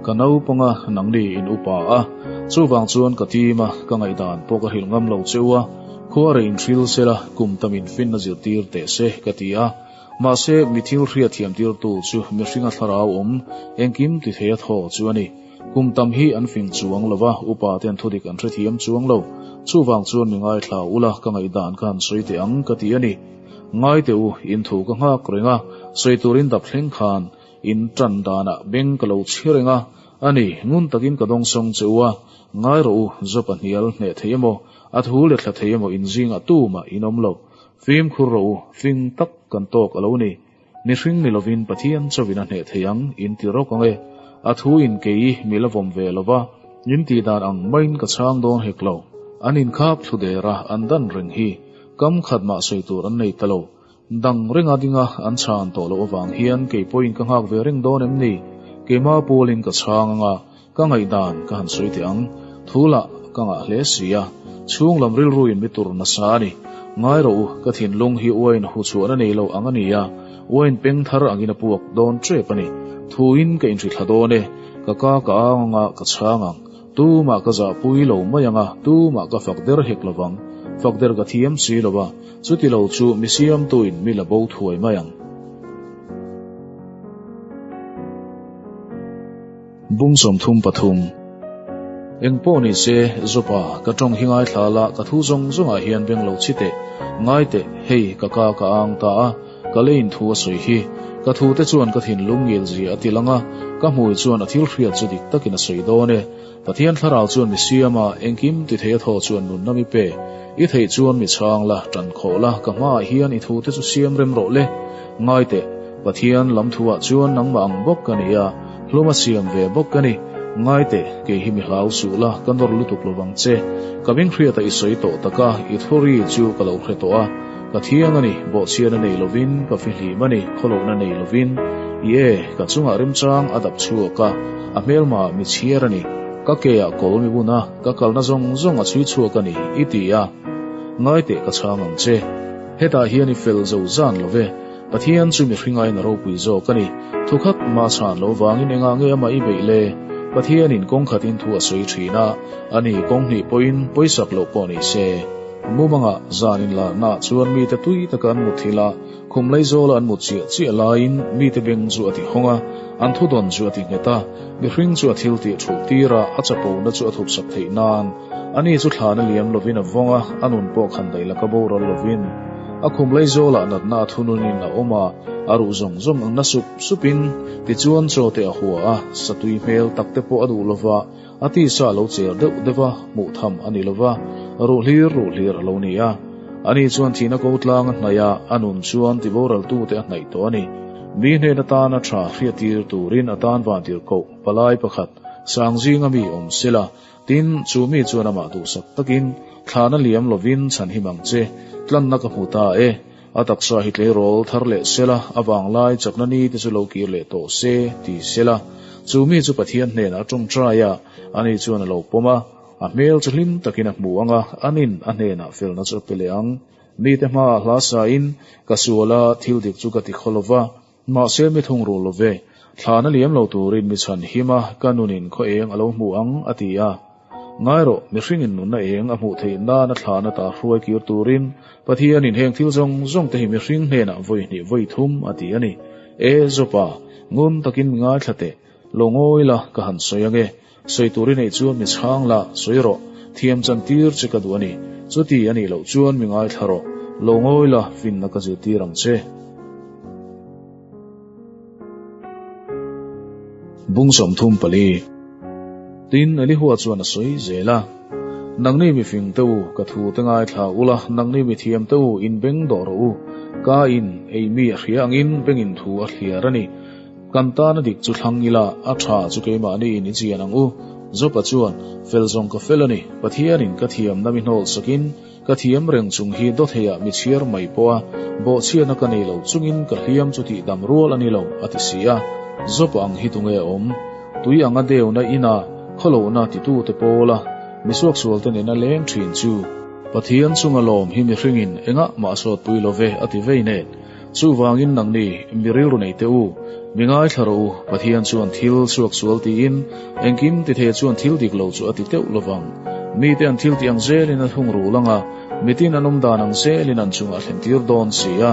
Speaker 1: Ka naupanga nangni in upa a, chuvang chuan ka tim a, ka ngaihdan pawh ka hrilh ngam lo che u a, khua rei in hril se la, kum tam in finna zirtir teh se ka ti a. Mahse, mi thil hriat thiam tirtu chu mihringa thlarau awm, engkim ti thei a thaw chu a ni. Kum tam hi an fing chuang lo va, upa ten thudik an hrethiam chuang lo. Chuvang chuan mi ngaithla ula ka ngaihdan kha han sawi teh ang ka ti a ni. Ngai teh u, in thu ka nghak reng a, sawi turin dap thleng khan In tan danah beng ka lo chhi reng a, a ni, ngun takin ka dawngsawng che u a, ngai rawh u, Jopa hnial hneh thei emaw, a thu leh thla thei emaw in zingah tumah in awm lo. Fimkhur rawh u, fing tak kan tawk a lo ni. Mihring ni lovin Pathian chauhin a hneh thei ang, in ti rawk ang e. A thu in kei mi la vawm ve lo va, in tih dan ang maiin ka chhang dawn hek lo. An inkhap thlu der a, an dan reng hi. Kam khat mah sawi tur an nei ta lo. Dang renga dinga an chhan tawh loh avang hian kei pawhin ka nghak ve reng dawn em ni? Keima pawlin ka chhang anga ka ngaihdan ka han sawi teh ang. Thu lah ka ngah hle si a, chhung lam rilruin mi tur nasa a ni. Ngai rawh u, ka thinlung hi uain hu chhuahna nei lo ang a ni a, uain peng thar angin a puak dawn tep a ni. Thuin ka inhrithla dawn e, ka ka ka ang anga ka chhang ang. Tumah ka zahpui lo mai anga tumah ka fak der hek lovang. Fak der ka thiam si lo a, chuti lo chu mi siamtuin mi la bo thuai mai ang. Bung 33. Eng pawh ni se, Zopa, ka tawng hi ngaithla la, ka thu zawng zawngah hian beng lo chhi teh. Ngai teh, hei, ka ka ka ang ta a, Ka leiin thu a sawi hi. Ka thute chuan ka thinlung ngil zia a ti lang a, ka hmui chuan a thil hriat chu dik takin a sawi dawn e. Pathian thlarau chuan mi siam a, engkim ti thei a thaw chuan nunna mi pe. I theih chuan mi chhang la, ṭan khawh la, ka hmaah hian i thute chu siam rem rawh le. Ngai teh, Pathian lam thuah chuan nangmah ang bawk ka ni a, hlum a siam ve bawk ka ni. Ngai teh, kei hi mi hlau suh la, ka nawr lutuk lovang che. Ka beng hriata i sawi tawh taka, i thuri chu ka lo hre tawh a. Ka thiang a ni, bawhchhiatna nei lovin, ka fihlim a ni, khawlohna nei lovin. I e, ka chungah remchang a dap chhuak a, a hmelma mi chhiar a ni. Ka ke ah kawl mi bun a, ka kalna zawng zawng a chhui chhuak a ni, i ti a. Ngaiteh ka chhang ang che. Hetah hian i fel zo zan lo ve. Pathian chu mihring aiin a ropui zawk a ni. Thu khat mah chhan lo vangin engah nge amah i beih le? Pathianin kawng khatin thu a sawi thin a, ani kawng hnih pawhin pawisak loh pawh ni se. Mumangah zan inlarnaah chuan mite tui taka an mut thil a, khum leizawla an mut chiah chiah laiin mite beng chu a ti hawng a, an thudawn chu a ti nghet a, mihring chu a thil tih thulh tir a, a chapona chu a thupsak theih nan. Ani chu thlana liam lovin a vawng a, a nun pawh khan daih laka boral lovin. A khum leizawlah natna a thununin a awm a, a ruh zawng zawng ang na sup supin, tichuan chaw te a hua a, satui hmel tak te pawh a duh lova, a tisa a lo cher deuh deuh a, hmuh tham a ni lova, ruh hlir ruh hlir a lo ni a. Ani chuan thihna ko tlang a hnaih a, a nun chuan tiboraltute a hnaih tawh a ni. Mi hnen atana tha hriattir turin a tan vantirhkoh palai pakhat Sangzinga mi awm sela, Tin, chu mi chuan amah duhsak takin, Thlana liam lovin chhan him ang che, tlanna ka hmu ta e. A taksa hi tleirawl thar leh sela, a vanglai chakna ni te chu lo kir leh tawh se, ti sela. Chu mi chu Pathian hnenah a tawngtai a, ani chuan a lo pawm a. A hmel chu hlim takin a hmu ang a, anin a hnenah felna chu a pe leh ang. Mite hmaah hla sain, Ka suala thil dik chu ka ti khaw lova, Mahse mi thung ru lo ve, thlan a liam lo turin mi chhan him a, ka nunin khaw eng a lo hmu ang, a ti a. Ngai rawh, mihringin nunna eng a hmuh theih nan a thlan ata hruai kir turin Pathianin heng thil zawng zawng te hi mihring hnenah vawi hnih vawi thum a ti a ni. E Zawpa, ngun takin mi ngaithla teh, lo ngawi la, ka han sawi ange. Sawi tur i neih chuan mi chhang la, sawi rawh, thiam chan tir che ka duh a ni. Chuti a nih loh chuan mi ngaithla rawh, lo ngawi la, finna ka zirtir ang che. Bung 34. Tin, Elihua chuan a sawi zel a, Nangni mi fing te u, ka thu te ngaithla ula, nangni mi thiam te u, in beng dawh rawh u. Ka in ei mi a hria angin bengin thu a hliar a ni. Kan tana dik chu thlang ila, a tha chu keimahni in i chian ang u. Jopa chuan, Fel zawng ka fel a ni, Pathianin ka thiamna mi hnawl sakin, ka thiam reng chung hi dawtheiah mi chhiar mai pawh a, bawhchhiatna ka nei lo chungin ka hliam chu tihdam rual a ni lo, a ti si a. Jopa ang hi tunge awm? Tui anga deuna ina khawlohna titute pawla misuaksualte nena leng thin chu. Pathian chunga lawm hi mihringin engah mah a sawtpui lo ve, a ti vei nen. Chuvangin nangni, mi rilru nei teh u, mi ngaithla rawh u, Pathian chuan thil chhuak sual tiin, engkim ti thei chuan thil dik lo chu a ti teuh lovang. Mite an thil tih ang zelin a thung rul ang a, mitin an awm dan ang zelin an chungah a thlentir dawn si a.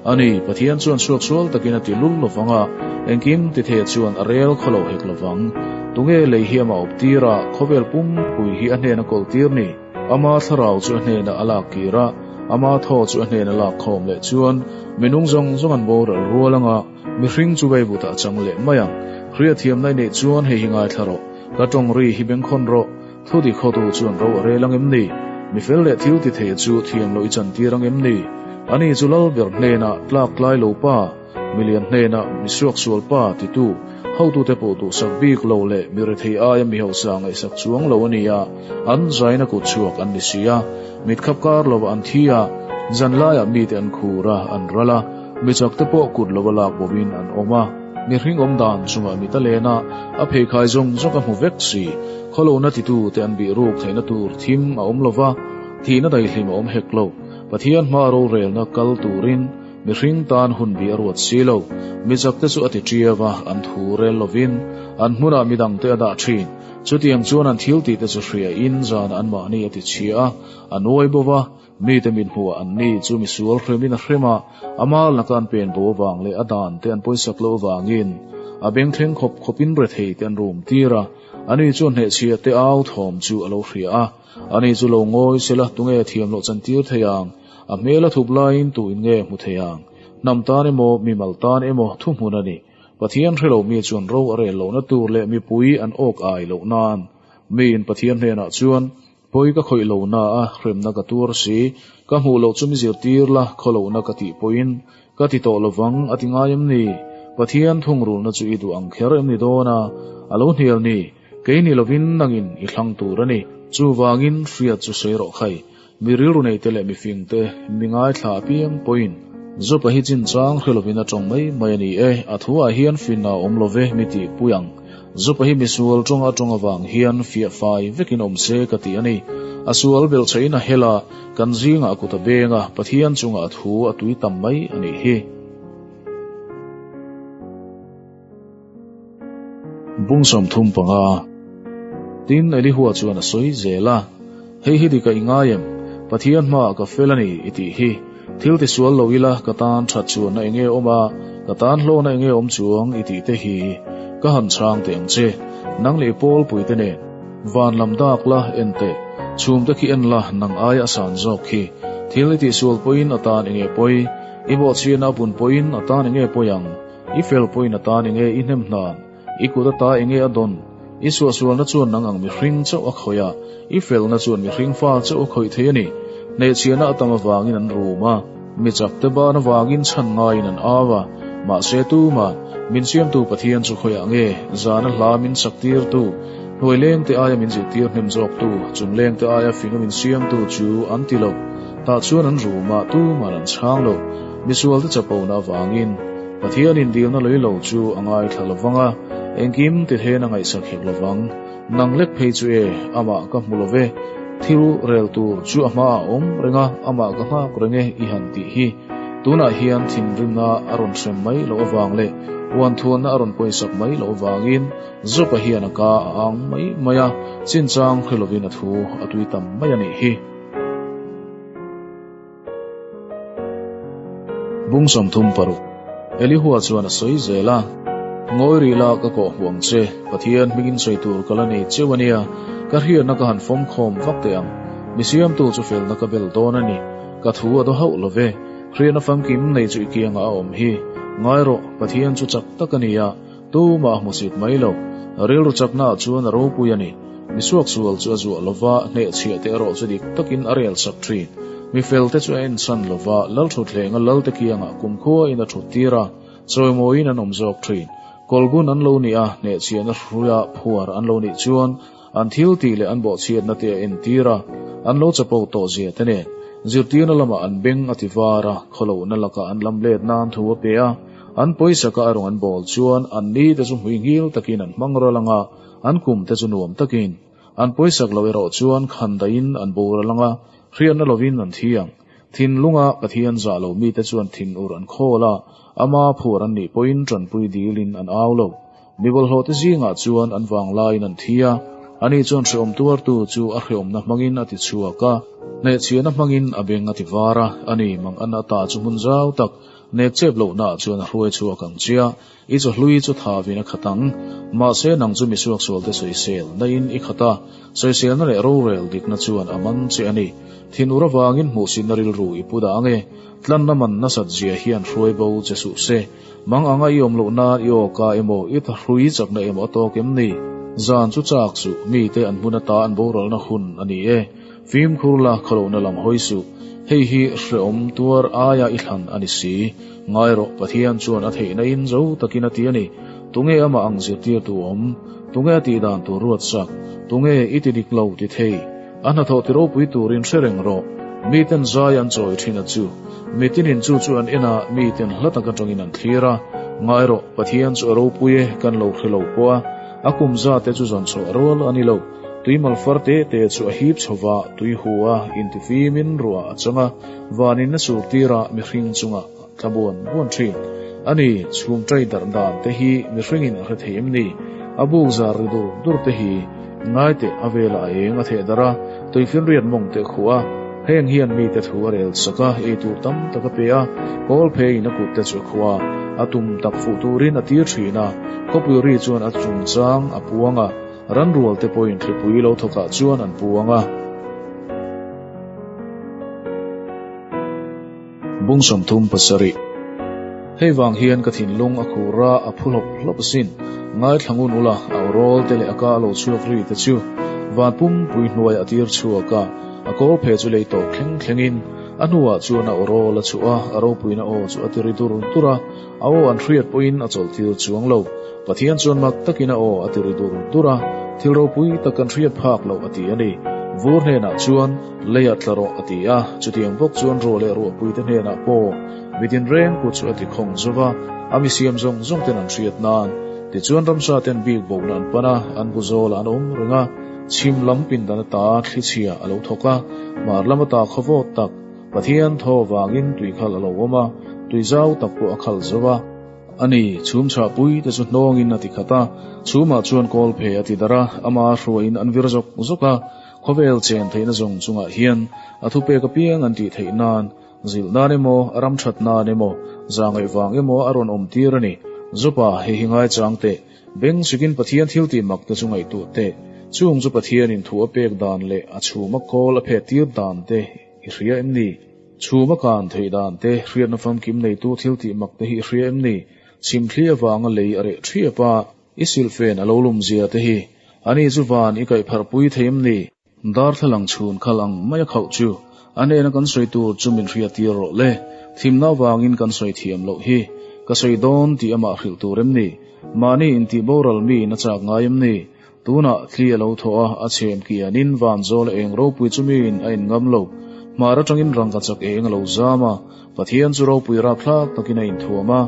Speaker 1: A ni, Pathian chuan chhuak sual takin a ti lul lovang a, engkim ti thei chuan a rel khaw lo hek lovang. Tunge lei hi amah awp tir a, khawvel pumpui hi a hnena kawl tir ni? Ama thlarau chu a hnenah a lak kir a, ama thaw chu a hnena lak khawm leh chuan minung zawng zawng an boral rual anga mihring chu veivutah a chang leh mai ang. Hriat thiamna i neih chuan hei hi ngaithla rawh, ka tawng ri hi bengkhawn rawh, thu dik hawtu chuan ro a rel ang em ni? Mi fel leh thil ti thei chu thiam loh i chantir ang em ni? Ani chu Lalber hnenah tlak tlai lo pa, Milian hnenah mi suaksual pa titu, hotute pawh duhsak bik lo leh mi rethei aia mi hausa ngaihsak chuang lo a ni a, an zaina kut chhuak an ni si a. Mit khap kar lova an thi a, zan laiah mite an khur a, an ral a, mi chakte pawh kut lova lak bovin an awm a. Mihring awm dan chungah mit a len a, a pheikhai zawng zawng a hmu vek si. Khawlohna titute an bih ruk theihna tur thim a awm lova, thihna daihlim a awm hek lo. Pathian hma rorelna kal turin Mihring tan hun bi a ruat si lo. Mi chakte chu a ti ṭiau a, an thu rel lovin an hmunah mi dangte a dah ṭhin. Chutiang chuan an thil tihte chu hriain zanah anmahni a ti chhia a, a nuai bo va, mite mit hmuhah anni chu misual hremin a hrem a, a mal laka an pen bo avang leh a dante an pawisak loh avangin a bengthleng khawp khawpin retheite an rum tir a, ani chuan hnehchhiahte au thawm chu a lo hria a, ani chu lo ngawi sela tunge thiam loh chantir thei ang? A hmel a thup laiin tu in nge hmu thei ang? Hnam tan emaw, mimal tan emaw thuhmun a ni. Pathian hre lo mi chuan ro a rel lohna tur leh mipui an awk ai loh nan. Miin Pathian hnenah chuan, Pawi ka khawih lo na a, hremna ka tuar si, ka hmuh loh chu mi zirtir la, khaw lohna ka tih pawhin ka ti tawh lovang a ti ngai em ni? Pathian thungrulna chu i duh ang kher em ni dawn a? A lo hnial ni. Kei ni lovin nangin i thlang tur a ni. Chuvangin hriat chu sawi rawh khai. Mi rilru neite leh mi fingte, mi ngaithla apiang pawhin. Job-a hi chinchang hre lovin a tawng mai mai a ni e, a thuah hian finna a awm lo ve mi tih pui ang. Job-a hi misual tawnga tawng avang hian fiah fai vekin awm se ka ti a ni. A sual belhchhahin a hel a, kan zingah a kut a beng a, Pathian chungah a thu a tui tam mai a nih hi. Bung 35 Tin, Elihua chuan a sawi zel a, Hei hi dik a i ngai em? Pathian hmaah ka fel a ni i tih hi. Thil tisual lo ila ka tan that chuanna eng nge awm a, ka tan hlawhna eng nge awm chuang i tih te hi ka han chhang teh ang che. Nang leh i pawlpui te nen van lam dak la en teh, chhum te khi en la nang aia a san zawk khi. Thil i tihsual pawhin a tan eng nge pawi? I bawhchhiahna a pun pawhin a tan eng nge pawi ang? I fel pawhin a tan enge i hnem hnan? I kut ata enge a dawn? I suahsualna chuan nang ang mihring chauh a khawih a, i felna chuan mihring fa chauh a khawih thei a ni. Hnehchhiahna a tam avangin an rum a, mi chakte ban avangin chhan ngaiin an au a. Mahse tuman, Min siamtu Pathian chu khawiah nge? Zana hla min chaktirtu, hnuai lengte aia min zirtir hnem zawktu, chung lengte aia finga min siamtu chu an ti lo. Tah chuan an rum a, tuman an chhang lo. Misualte chapona avangin Pathianin dilna lei lo chu a ngaithla lo vang a, engkim ti then a ngaihsak hek lo vang. Nang lek phei chu e, amah ka hmu lo ve, thil rel tur chu a hmaah a awm reng a, amah ka nghak reng e i han tih hi. Tunah hian thinrimna a rawn hrem mai loh avang leh uanthuanna a rawn pawisak mai loh avangin Job-a hian a ka a ang mai mai a, chinchang hre lovin a thu a tui tam mai a nih hi. Bung 36 Elihua chuan a sawi zel a, Ngawi rih la ka kawh hmuh ang che, Pathian hmingin sawi tur ka la nei cheu a nia, ka hriatna ka han fawm khawm vak teh ang. Mi siamtu chu felna ka bel dawn a ni, ka thu a daw hauh lo ve, hriatna famkim nei chu i kiangah a awm hi. Ngai rawh, Pathian chu chak tak a ni a, Tumah a hmusit mai lo. Rilru chaknaah chuan a ropui a ni. Mi suaksual chu a zuah lo va, hnehchhiah te erawh chu dik takin a rel sak thin. Mi felte chu a enchhan lo va, lalthuthleng a lalte kiangah kumkhuain a thut tir a, chawimawiin an awm zawk thin. Kawlgun an lo nih a, hnehchhiahna hruia phuar an lo nih chuan an thil tih leh an bawhchhiatna te a entir a, an lo chapo tawh zia te nen. Zirtirna lamah an beng a ti var a, khawlohna lakah an lam let nan thu a pe a. An pawisaka a rawn an bawl chuan an ni te chu hmui ngil takin an hmang ral ang a, an kum te chu nuam takin. An pawisak lo erawh chuan khan daihin an boral ang a, hriatna lovin an thi ang. Thinlunga Pathian zah lo mite chuan thinur an khawl a, ama phuar an nih pawhin tanpui dilin an au lo. Mi bawlhhlawh te zingah chuan an vanglaiin an thi a, ani chuan hrehawm tuartu chu a hrehawmna hmangin a ti chhuak a, hnehchhiahna hmangin a beng a ti var a, ani mang an ata chu hmun zau tak Nek chep lohnaah chuan a hruai chhuak ang chia, i chawhlui chu thavin a khat ang. Mahse nang chu misuaksualte sawisel naiin i khat a, sawiselna leh rorel dikna chuan a man che a ni. Thinur avangin hmuhsitna rilru i pu dah ang e, tlanna man nasat zia hian hruai bo che suh se. Mang anga i awm loh nan i awka emaw i thahrui chakna emaw a tawk em ni? Zan chu chak suh, mite an hmun ata an boralna hun a ni e. Fimkhur la khawlohna lam hawi suh, hei hi hrehawm tuar aia i thlan a ni si. Ngai rawh, Pathian chuan a theihna in zo takin a ti a ni. Tunge amah ang zirtirtu awm? Tunge a tihdan tur ruat sak? Tunge i ti dik lo ti thei? A hnathawh ti ropui turin hre reng rawh. Miten zai an chawi thin a chu. Mitinin chu chu an en a, miten hla tak atangin an thlir a. Ngai rawh, Pathian chu a ropui e, kan lo hre lo pawh a, a kum zate chu zawn chhuah rual a ni lo. Tui malfar te te chu a hip chho va, tui hu a, intifimin ruah a chang a, vanin a sur tir a, mihring chungah a tla buan buan thin. A ni, chhum ṭai darh dan te hi mihringin a hre thei em ni? A buk zar ri dur dur te hi ngai teh a velah a eng a theh darh a, tuifinriat mawng te a khuh a, heng hian mite thu a rel sak a, ei tur tam tak a pe a, kawl pheiin a kut te chu a khuh a, a tum tak fuh turin a tir thin a, khawpui ri chuan a chungchang a puang a. Ranrual te pawhin thlipui lo thawkah chuan an puang a. Bung 37 Hei vang hian ka thinlung a khur a, a phu hlawp hlawp asin. Ngaithla ngun ula, a awrawl te leh a ka lo chhuak ri te chu van pumpui hnuai a tir chhuak a, a kawl phe chu lei tawk thleng thlengin a hnuah chuan a awrawl a chhuah a, a ropuina aw chu a ti ri dur dur a. A aw an hriat pawhin a chawlhtir chuang lo. Pathian chuan mak takin a aw a ti ri dur dur a, thil ropui tak kan hriat phak loh a ti a ni. Vur hnenah chuan, Leiah tla rawh a ti a, chutiang bawk chuan ruah leh ruahpuite hnenah pawh. Mi tinreng kut chu a ti khawng zo va, a mi siam zawng zawng ten an hriat nan. Tichuan ramsa ten bik bohna an pan a, an bu zawlah an awm reng a. Chhim lam pindan ata thlichhia a lo thawk a, hmar lam ata khaw vawt tak, Pathian thaw vangin tui khalh a lo awm a, tui zau tak pawh a khalh zo a. A ni, chhum chhahpui te chu hnawngin a ti khat a, chhumah chuan kawl phe a ti darh a, ama hruaiin an vir zawk zawk a. Khawvel chen theihna zawng chungah hian a thupek apiang an tih theih nan, zilh nan emaw, a ram that nan emaw, zahngaih vang emaw a rawn awm tir a ni. Jopa, hei hi ngaichang teh. Beng sikin Pathian thil tih mak te chu ngaihtuah teh. Chung chu Pathianin thu a pek dan leh a chhuma kawl a phet tir dan te i hria em ni? Chhuma kan theih dan te, hriatna famkim neitu thil tih mak te hi i hria em ni? Chhimthli avanga lei a reh ṭhiap a, i silhfen a lo lum zia te hi ani chu van i kaih pharh pui thei em ni? Darthlalang chhun khal ang mai a khauh chu a hnena kan sawi tur chu min hriattir rawh le. Thimna avangin kan sawi thiam loh hi ka sawi dawn tih amah hrilh tur em ni? Mahni intih boral miin a chak ngai em ni? Tunah thli a lo thaw a, a chhem kianin van zawl a eng ropui chu miin a en ngam lo. Hmar atangin rangka chak eng a lo zam a, Pathian chu ropui rapthlak takin a inthuam a,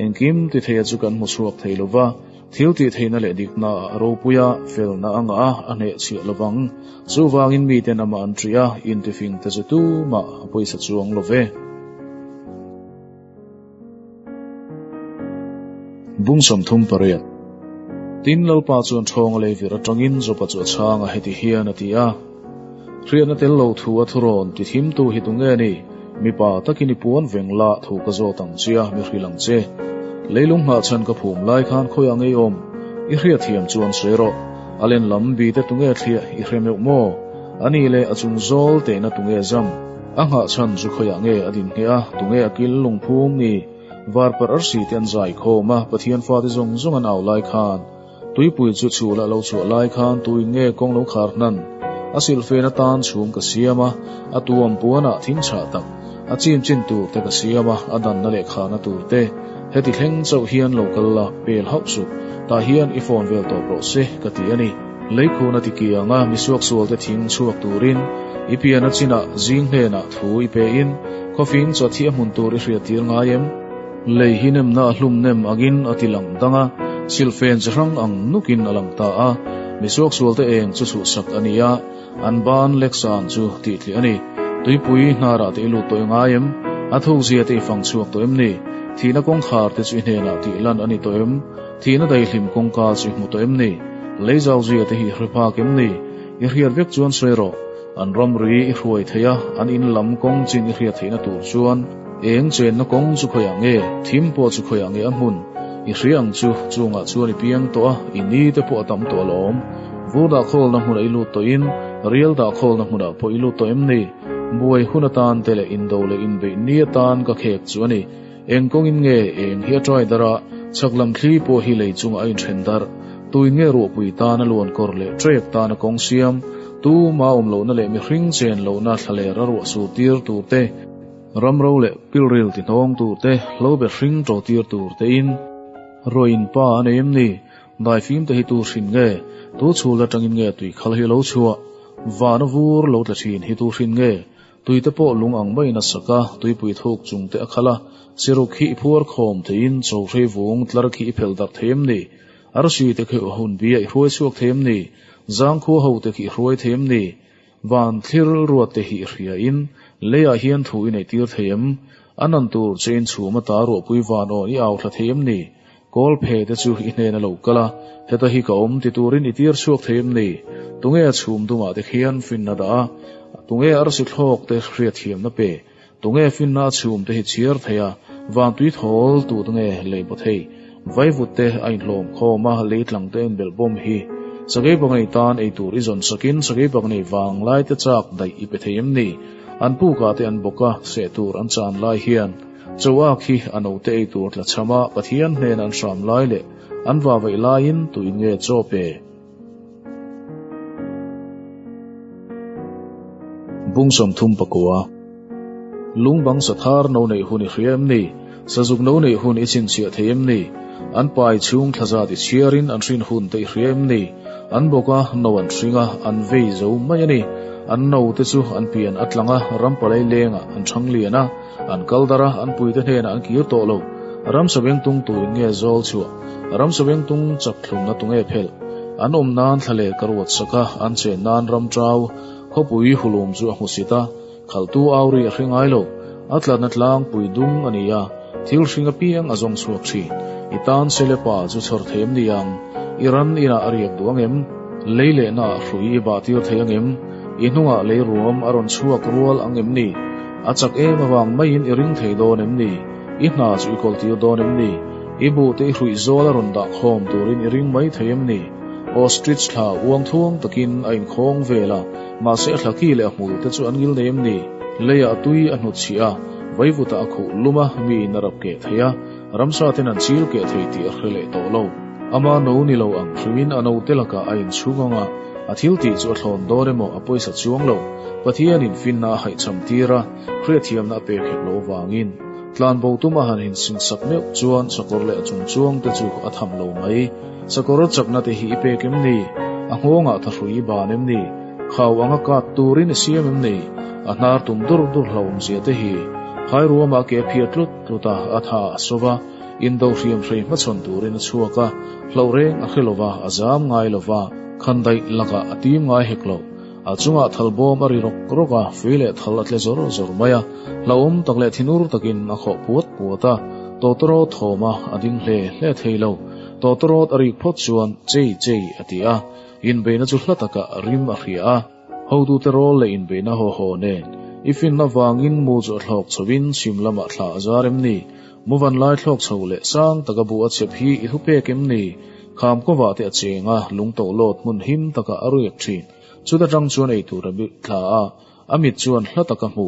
Speaker 1: engkim ti theia chu kan hmu chhuak thei lo va, thil tih theihna leh dikna a ropui a, felna a ngah a, a hnehchhiah lo vang. Chuvangin miten amah an ṭih a, intifing te chu tumah a pawisa chuang lo ve. Bung 38 Tin, Lalpa chuan ṭhawnga lei vir aṭangin Jopa chu a chhang a, heti hian a ti a, Hriatna tel lo thu a thurawn ti thimtu hi tunge ni? Mipa takin i puan veng la thu ka zawt ang che a, mi hrilh ang che. Leilung nghahchhan ka phum lai khan khawiah ngei awm? I hriatthiam chuan sawi rawh. A len lam bi te tunge thliah i hre meuh maw? A ni leh a chung zawl tehna tunge zam? A nghah chhan chu khawiah nge a din ngheh a, tunge a kil lungphum ni? Varparh arsi te an zai khawm a, Pathian fate zawng zawng an au lai khan, tuipui chu chhul a lo chhuah lai khan tuin nge kawng lo khar hnan? A silhfen atan chhum ka siam a, a tuam puanah thim chhah tak, a chim chin tur te ka siam a, a danna leh kharna tur te. Heti thleng chauh hian lo kal la, pel hauh suh, tah hian i phone vel tawp rawh se, ka ti a ni. Leikhun a ti kiang a, misuaksual te thing chhuak turin i pian a chinah zing hnenah thu i pe in, khawfing chaw thi a hmun tur i hriat tir ngai em? Lei hi nemna a hlum nem angin a ti lang dang a, silhfen chi hrang ang nukin a lang ta a, misuaksual te eng chu chhuhsak a ni a, an ban lek san chu tih tliah a ni. Tuipui hnarah te i lut tawh i ngai em? A thukzia te i fang chhuak tawh em ni? Thihna kawngkhar te chu i hnenah tih lan a ni tawh em? Thihna daihlim kawngka chu i hmu tawh em ni? Lei zau zuia te hi i hre phak em ni? I hriat vek chuan sawi rawh. An ramri i hruai thei a, an in lam kawng chin i hriat theihna tur chuan eng chenna kawng chu khawiah nge, thim pawh chu khawiah nge a hmun? I hria ang chu, chungah chuan i piang tawh a, i ni te pawh a tam tawh alawm. Vur dah khawlna hmunah i lut tawhin, rial dah khawlna hmunah pawh i lut tawh em ni? Buai hun atan te leh indo leh inbeih ni atan ka khek chu a ni. Eng kawngin nge eng hi a try darh a, chhak lam thli pawh hi lei chungah a inthen darh. Tuin nge ruahpui tan a luan kawr leh trek tan a kawng siam, tu ma awm lohna leh mihring chen lohna thlaler a ruah sur tir tur te, ramro leh pilril ti hnawng tur te, hlo be hring to tir tur te in ruahin pa a nei em ni? Daifim te hi tu hrin nge? Tu chhul atangin nge tui khal hi lo chhuah? Van a vur lo tla thin hi tu hrin nge? Tui te pawh lung ang maiin a sak a, tuipui thuk chung te a khalh a, siruk khi i phuar khawm theiin chawhrei vung tlar khi i phelh darh thei em ni? Arsi te khi hun bia i hruai chhuak thei em ni? Zangkhua ho te khi i hruai thei em ni? Van thlir ruat te hi i hria in leiah hian thu i neih tir thei em? A nan tur che in chhum ata ruahpui van awn i au thla thei em ni? Kawl phe te chu i hnen a lo kal a, heta hi ka awm ti turin i tir chhuak thei em ni? Tunge a chhum dumah te khian finna dah a, tunge arsi thlawk te hriatthiamna pe? Tunge finna a chhum te hi chhiar thei a, vantui thawl tu tunge lei baw thei? Vaivut te a inhlawm khawm a, lei tlang te a inbelh bawm hi. Sakei paknei tan ei tur i zawn sakin sakei paknei vanglai te chak daih i pe thei em ni? An pukah te an bawk a, seh tur an chan lai hian. Choak hi a note ei tur tla chham a, Pathian hnena an hram lai leh an vavaih laiin tuin nge chaw pe? Bung 34 Lungbang sathar no neih hun i hria em ni? Sazuk no neih hun i chhinchhiah thei em ni? An pai chhung thla zat i chhiarin an hrin hun te i hria em ni? An bawk a, no an hring a, an vei zo mai a ni. An note chu an pian a tlang a, ram palai lengah an ṭhang lian a, an kal darh a, an puite hnenah an kir tawh lo. Ram savengtung tuin nge zawl chhuah? Ram savengtung chak thlunna tu nge phelh? An awm nan thla leh ka ruat sak a, an chen nan ram ṭau khawpui hulum chu a hmusit a, khalhtu au ri a hre ngai lo. A tlatna tlangpui dung a ni a, thil hring apiang a zawng chhuak ṭhin. I tan selepa chu chhawr thei em ni ang? I ran inah a riak duh ang em? Lei lehnaah hrui i bah tir thei ang em? I hnungah lei ruam a rawn chhuak rual ang em ni? A chak em avang maiin i ring thei dawn em ni? I hna chu i kawl tir dawn em ni? I buhte i hruih zawl a rawn dah khawm turin i ring mai thei em ni? Ostrich thla uang thuang takin a inkhawng vel a, mahse a thla ki leh a hmul te chu an ngil nei em ni? Leiah tui a hnut chhih a, vaivutah a khuh lum a, miin a rap keh thei a, ramsa ten an chil keh thei tih a hre leh tawh lo. Ama no ni lo ang hrimin a note lakah a inchhung ang a, a thil tih chu a thlawn dawn emaw a pawisa chuang lo. Pathianin finna a haihcham tir a, hriatthiamna a pek hek lo vangin. Tlanbo tuma han insingsak meuh chuan sakawr leh a chung chuang te chu a tham lo mai. Sakawr chakna te hi i pek em ni? A nghawngah thahrui i ban em ni? Khau anga kat turin i siam em ni? A hnar tum dur dur hlauhawmzia te hi. Phairuamah ke a phiat tlut tlut a, a tha a sawp a, indo hriam hrei hmachhawn turin a chhuak a, hlauh reng a hre lo va, a zam ngai lo va, khandaih lakah a tim ngai hek lo. A chungah thal bawm a ri rawk rawk a, fui leh thal a tle zawr zawr mai a, hlauhawm tak leh thinur takin a khawh puat puat a, tawtawrawt thawm a, a ding hle hle thei lo. Tawtawrawt a rik phawt chuan chei chei a ti a, inbeihna chu hla takah rim a hria a. Hotute rawl leh inbeihna haw haw nen, i finna vangin mu chu a thlawk chhoin chhim lamah thla a zar em ni? Mu van lai thlawk chho leh sang taka bu a chep hi i hupek em ni? Kham kawvah te a cheng a, lung to lawt hmun him takah a riak thin. Chuta tang chuan ei tur a mit thla a, a mit chuan hla taka hmu.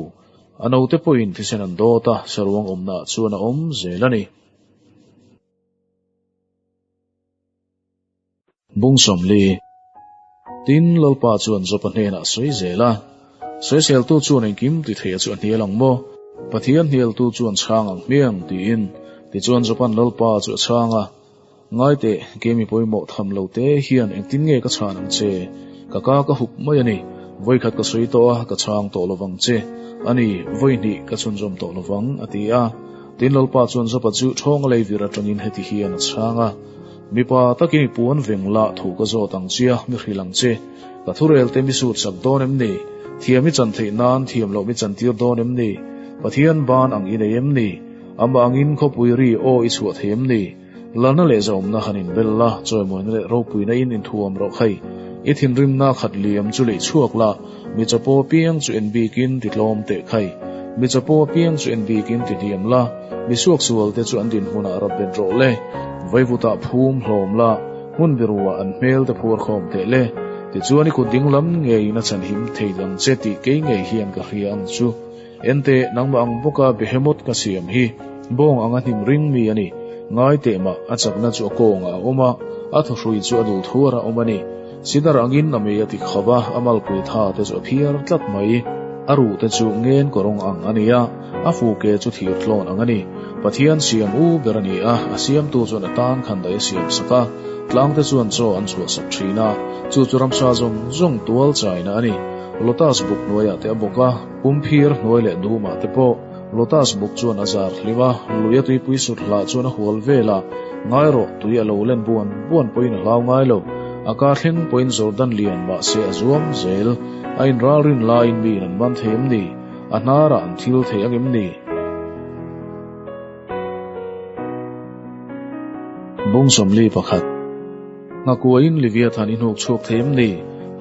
Speaker 1: A naute pawhin thisen an dawt a, saruang awmnaah chuan a awm zel a ni. Bung 40. Tin, Lalpa chuan Jopa hnenah a sawi zel a, Sawiseltu chuan engkim ti theia chu a hnial ang maw? Pathian hnialtu chuan chhang ang hmiang, tiin. Tichuan Jopa'n Lalpa chu a chhang a, Ngai teh, kei mi pawimawh tham lo te hian engtin nge ka chhan ang che? Ka ka ka hup mai a ni. Vawikhat ka sawi tawh a, ka chhang tawh lovang che. A ni, vawihnih ka chhunzawm tawh lovang, a ti a. Tin, Lalpa chuan Jopa chu ṭhawnga lei vir aṭangin heti hian a chhang a, Mipa takin i puan veng la thu ka zawt ang che a, mi hrilh ang che. Ka thurel te mi sut sak dawn em ni? Thiam i chan theih nan thiam loh mi chan tir dawn em ni? Pathian ban ang i nei em ni? Amah angin khawpui ri aw i chhuah thei em ni? Lalna leh zahawmna han inbel la, chawimawina leh ropuina in inthuam rawh khai. I thinrimna khat liam chu lei chhuak la, mi chapo apiang chu en bikin ti tlawm teh khai. Mi chapo apiang chu en bikin ti hniam la, mi suaksual te chu an dinhmunah rap bet rawh le. Vaivutah phum hlawm la, hmun biruah an hmel te phuar khawm teh le. Tichuan i kut dinglam ngeiin a chhanhim thei ang che tih kei ngei hian ka hria ang chu. Ente, nangmah ang bawka Behemoth ka siam hi bawng anga hnim ring mi a ni. Ngai teh mah, a chakna chu a kawngah a awm a, a thawhrui chu a dul thuar a awm a ni. Sidar angin a mei a ti khauh a, a malpui tha te chu a phiar tlat mai. A ruh te chu ngen kawrawng ang a ni a, a fu ke chu thir tlawn ang a ni. Pathian siam u ber a ni a, a siamtu chuan a tan khan daih a siam sak a, tlang te chuan chaw an chhuah sak thin a, chu chu ramsa zawng zawng tual chaina a ni. Lotus buk hnuaiah te a bawk a. Pumphir hnuai leh dumah te pawh Lotus buk chuan a zar hlim a, lui a tuipui sut hlah chuan a hual vel a, ngai rawh tui a lo len buan buan pawhin a hlau ngai lo, a ka thleng pawhin Jordan lian mahse a zuam zel, a inralrin laiin miin an man thei em ni? A hnarah an thil thei ang em ni? Bung 41. Nghakuain Leviathan i hnuk chhuak thei em ni?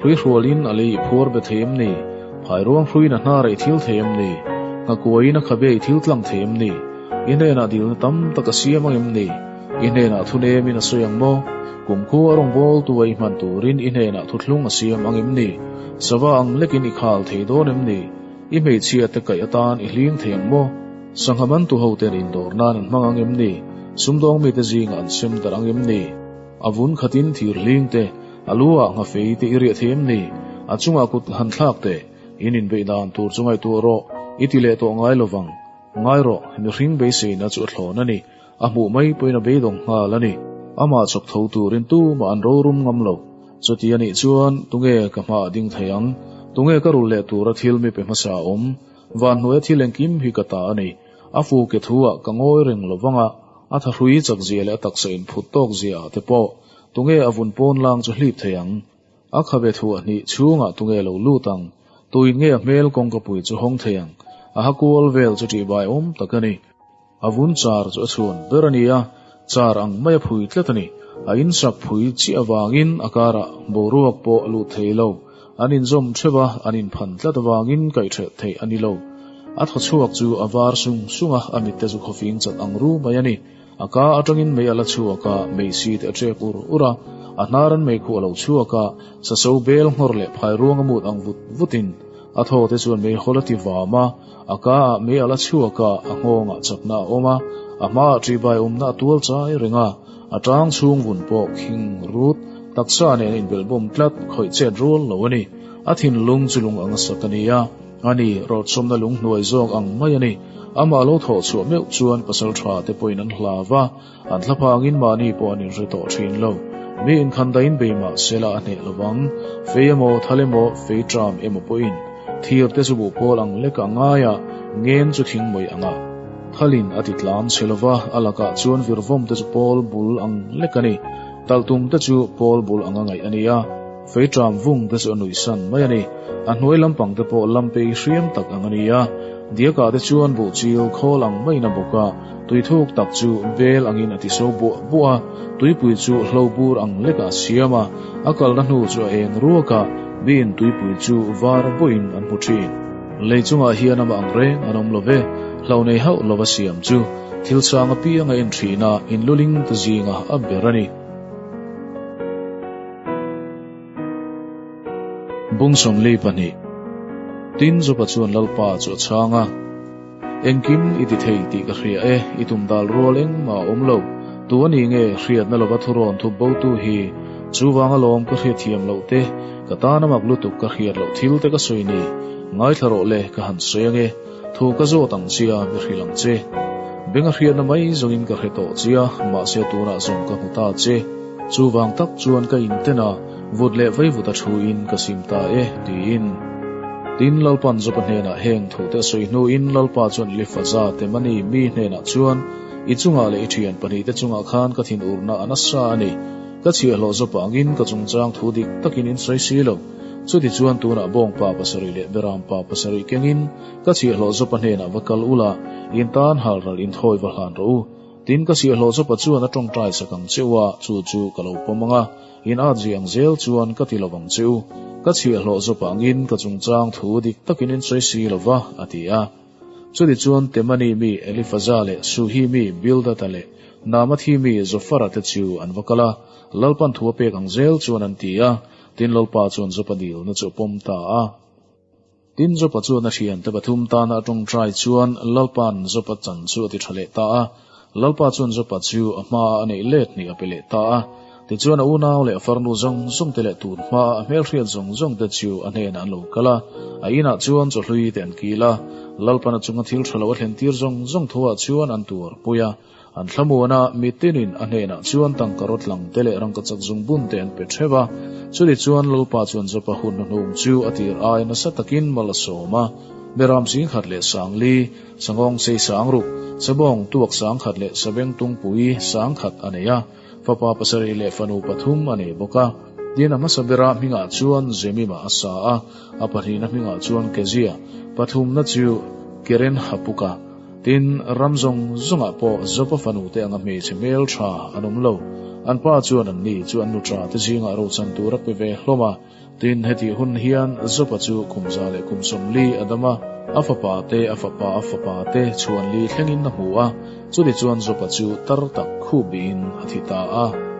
Speaker 1: Hruihrualin a lei i phuar be thei em ni? Phairuang hruiin a hnar i thil thei em ni? Nghakuain a khabe i thil tlang thei em ni? I hnenah dilna tam tak a siam ang em ni? I hnenah thu nemin a sawi ang maw? Kumkhua rawngbawltu a i hman turin i hnenah thuthlung a siam ang em ni? Sava ang lekin i khal thei dawn em ni? I hmeichhia te kaih atan i hling thei ang maw? Sangha mantu ho ten indawr nan an hmang ang em ni? Sumdawng mite zingah an sem darh ang em ni? A vun khatin thir hling te, a lu ah nghafei te i riah thei em ni? A chungah kut han thlak teh, in inbeih dan tur chu ngaihtuah rawh, i ti leh tawh ngai lovang. Ngai rawh, mihring beiseina chu a thlawn a ni. A hmuh mai pawhin a beidawng nghal a ni. Amah chawk tho turin tumah an rorum ngam lo. Chuti a nih chuan tunge ka hmaah ding thei ang? Tunge ka rulh leh tura thil mi pe hmasa awm? Van hnuaia thil engkim hi ka ta a ni. A fu ke thu ah ka ngawi reng lo vang a, a thahrui chak zia leh a taksa inphut tawk zia ah te pawh tunge a vun pawn lang chu hlip thei ang? A khabe thu a hnih chhungah tunge lo lut ang? Tuin nge a hmel kawngka pui chu hawng thei ang? A ha kual vel chu ṭihbai awm tak a ni. A vun char chu a chhuan ber a ni a, char ang mai a phui tlat a ni. A insak phui chiah avangin a karah boruak pawh a lut thei lo. An inzawm theuh a, an inphan tlat avangin kaihṭhelh theih a ni lo. A thaw chhuak chu a var sung sung a, a mitte chu khawfing chat ang ru mai a ni. A ka atangin mei a la chhuak a, mei si te a ṭek ur ur a, a hnar an mei khuh a lo chhuak a, saso bel nghawr leh phai ruang a mut ang vut vutin a thaw te chuan mei hawl a ti vam a, a ka ah mei a la chhuak a, a nghawngah chakna a awm a, a hmaah ṭihbai awmna a tual chai reng a, a tang chhung vun pawh khing rut, taksa nen a inbelhbawm tlat, khawih chet rual lo a ni. A thinlung chu lung ang a sak a ni a. A ni, rawtsawmna lung hnuai zawk ang mai a ni. Amah lo thawh chhuah meuh chuan pasal tha te pawhin an hlau va, an thlaphangin mahni pawh an inhre tawh thin lo. Mi inkhandaiin bei mah sela a hneh lo vang. Fei emaw, thal emaw, fei tram emaw pawhin thir te chu buh pawl ang lek a ngai a, ngen chu thing mawih ang a. Thalin a ti tlan chhe lo va, a lakah chuan virvawm te chu pawl bul ang lek a ni. Talhtum te chu pawl bul anga ngaih a ni a. Fei tram vung te chu a nuih san mai a ni. A hnuai lampang te pawh lampei hriam tak ang a ni a. Diakah te chuan buh chil khawl ang maiin a bawk a, tui thuk tak chu bel angin a ti so buah buah a, tuipui chu hlo bur ang lekah a siam a, a kalna hnu chu a eng ruak a, miin tuipui chu var buahin an hmu thin. Lei chungah hian amah ang reng an awm lo ve, hlo nei hauh lova siam chu thil sang apiang a en thin a, inluling te zinga a ber a ni. Bung 22 Tin Joba chuan Lalpa chu a chhang a, Engkim i ti thei tih ka hria e, i tum dal rual engmah a awm lo. Tu a ni nge hriatna lova thurawn thup botu hi? Chuvang alawm ka hriatthiam loh te, ka tan a mak lutuk ka hriat loh thil te ka sawi ni. Ngaithla rawh le, ka han sawi ange. Thu ka zawt ang chia, mi hrilh ang che. Beng a hriatna mai zawngin ka hre tawh chia, mahse tunah zawng ka hmu ta che. Chuvang tak chuan ka inten a, vut leh vaivut a thuin ka sim ta e, tiin. Tin, Lalpan Joba hnenah heng thute a sawi hnuin Lalpa chuan Elifaza Temani mi hnenah chuan, I chungah leh i thian pahnihte chungah khan ka thinurna a nasa a ni. Ka chhiahhlawh Joba angin ka chungchang thu dik takin in sawi si lo. Chutichuan tunah bawngpa pasarih leh berampa pasarih kengin ka chhiahhlawh Joba hnenah va kal ula, in tan halral inthawi va hlan rawh u. Tin, ka chhiahhlawh Joba chuan a tawngtai sak ang che u a, chu chu ka lo pawm ang a, in at zui ang zel chuan ka ti lo vang che u. Ka chhiahhlawh Joba angin ka chungchang thu dik takin in sawi si lo va, a ti a. Chutichuan Temani mi Elifaza leh Suhi mi Bildada leh Naamathi mi Zofara te chu an va kal a, Lalpan thu a pek ang zel chuan an ti a. Tin, Lalpa chuan Joba dilna chu a pawm ta a. Tin, Joba chuan a thiante pathum tana a tawngtai chuan Lalpa'n Joba chan chu a ti tha leh ta a. Lalpa chuan Joba chu a hmaah a neih let hnih a pe leh ta a. Tichuan a unau leh a farnu zawng zawng te leh tun hmaa a hmelhriat zawng zawng te chu a hnenah an lo kal a. A inah chuan chawhlui te an kil a. Lalpan a chunga thil tha lo a thlen tir zawng zawng thuah chuan an tuarpui a. An thlamuan a, mitinin a hnenah chuan tangka rawtlang te leh rangkachak zungbun te an pe theuh a. Chutichuan Lalpa chuan Jopa hun hnuhnung chu a tir ai nasa takin mal a sawm a. Beram 10,000 leh 4,000, Sangawng sei 6,000, Sabawng tuak 1,000 leh Sabeng tungpui 1,000 a nei a, fapa pasarih leh fanu pathum a nei bawk a. Tin, a hmasa bera hmingah chuan Jemima a sa a, a pahnihna hmingah chuan Kezia, pathumna chu Keren Hapuka. Tin, ram zawng zawngah pawh Jopa fanute anga hmeichhe hmel tha an awm lo. An pa chuan an ni chu an nu tha te zingah rochan tur a pe ve hlawm a. Tin, hetih hun hian Jopa chu kum za leh kum 40 a dam a, a fapa te, a fapa a fapa te chhuan li thlengin a hmu a. Chutichuan Jopa chu tar tak khup bihin a thi ta a.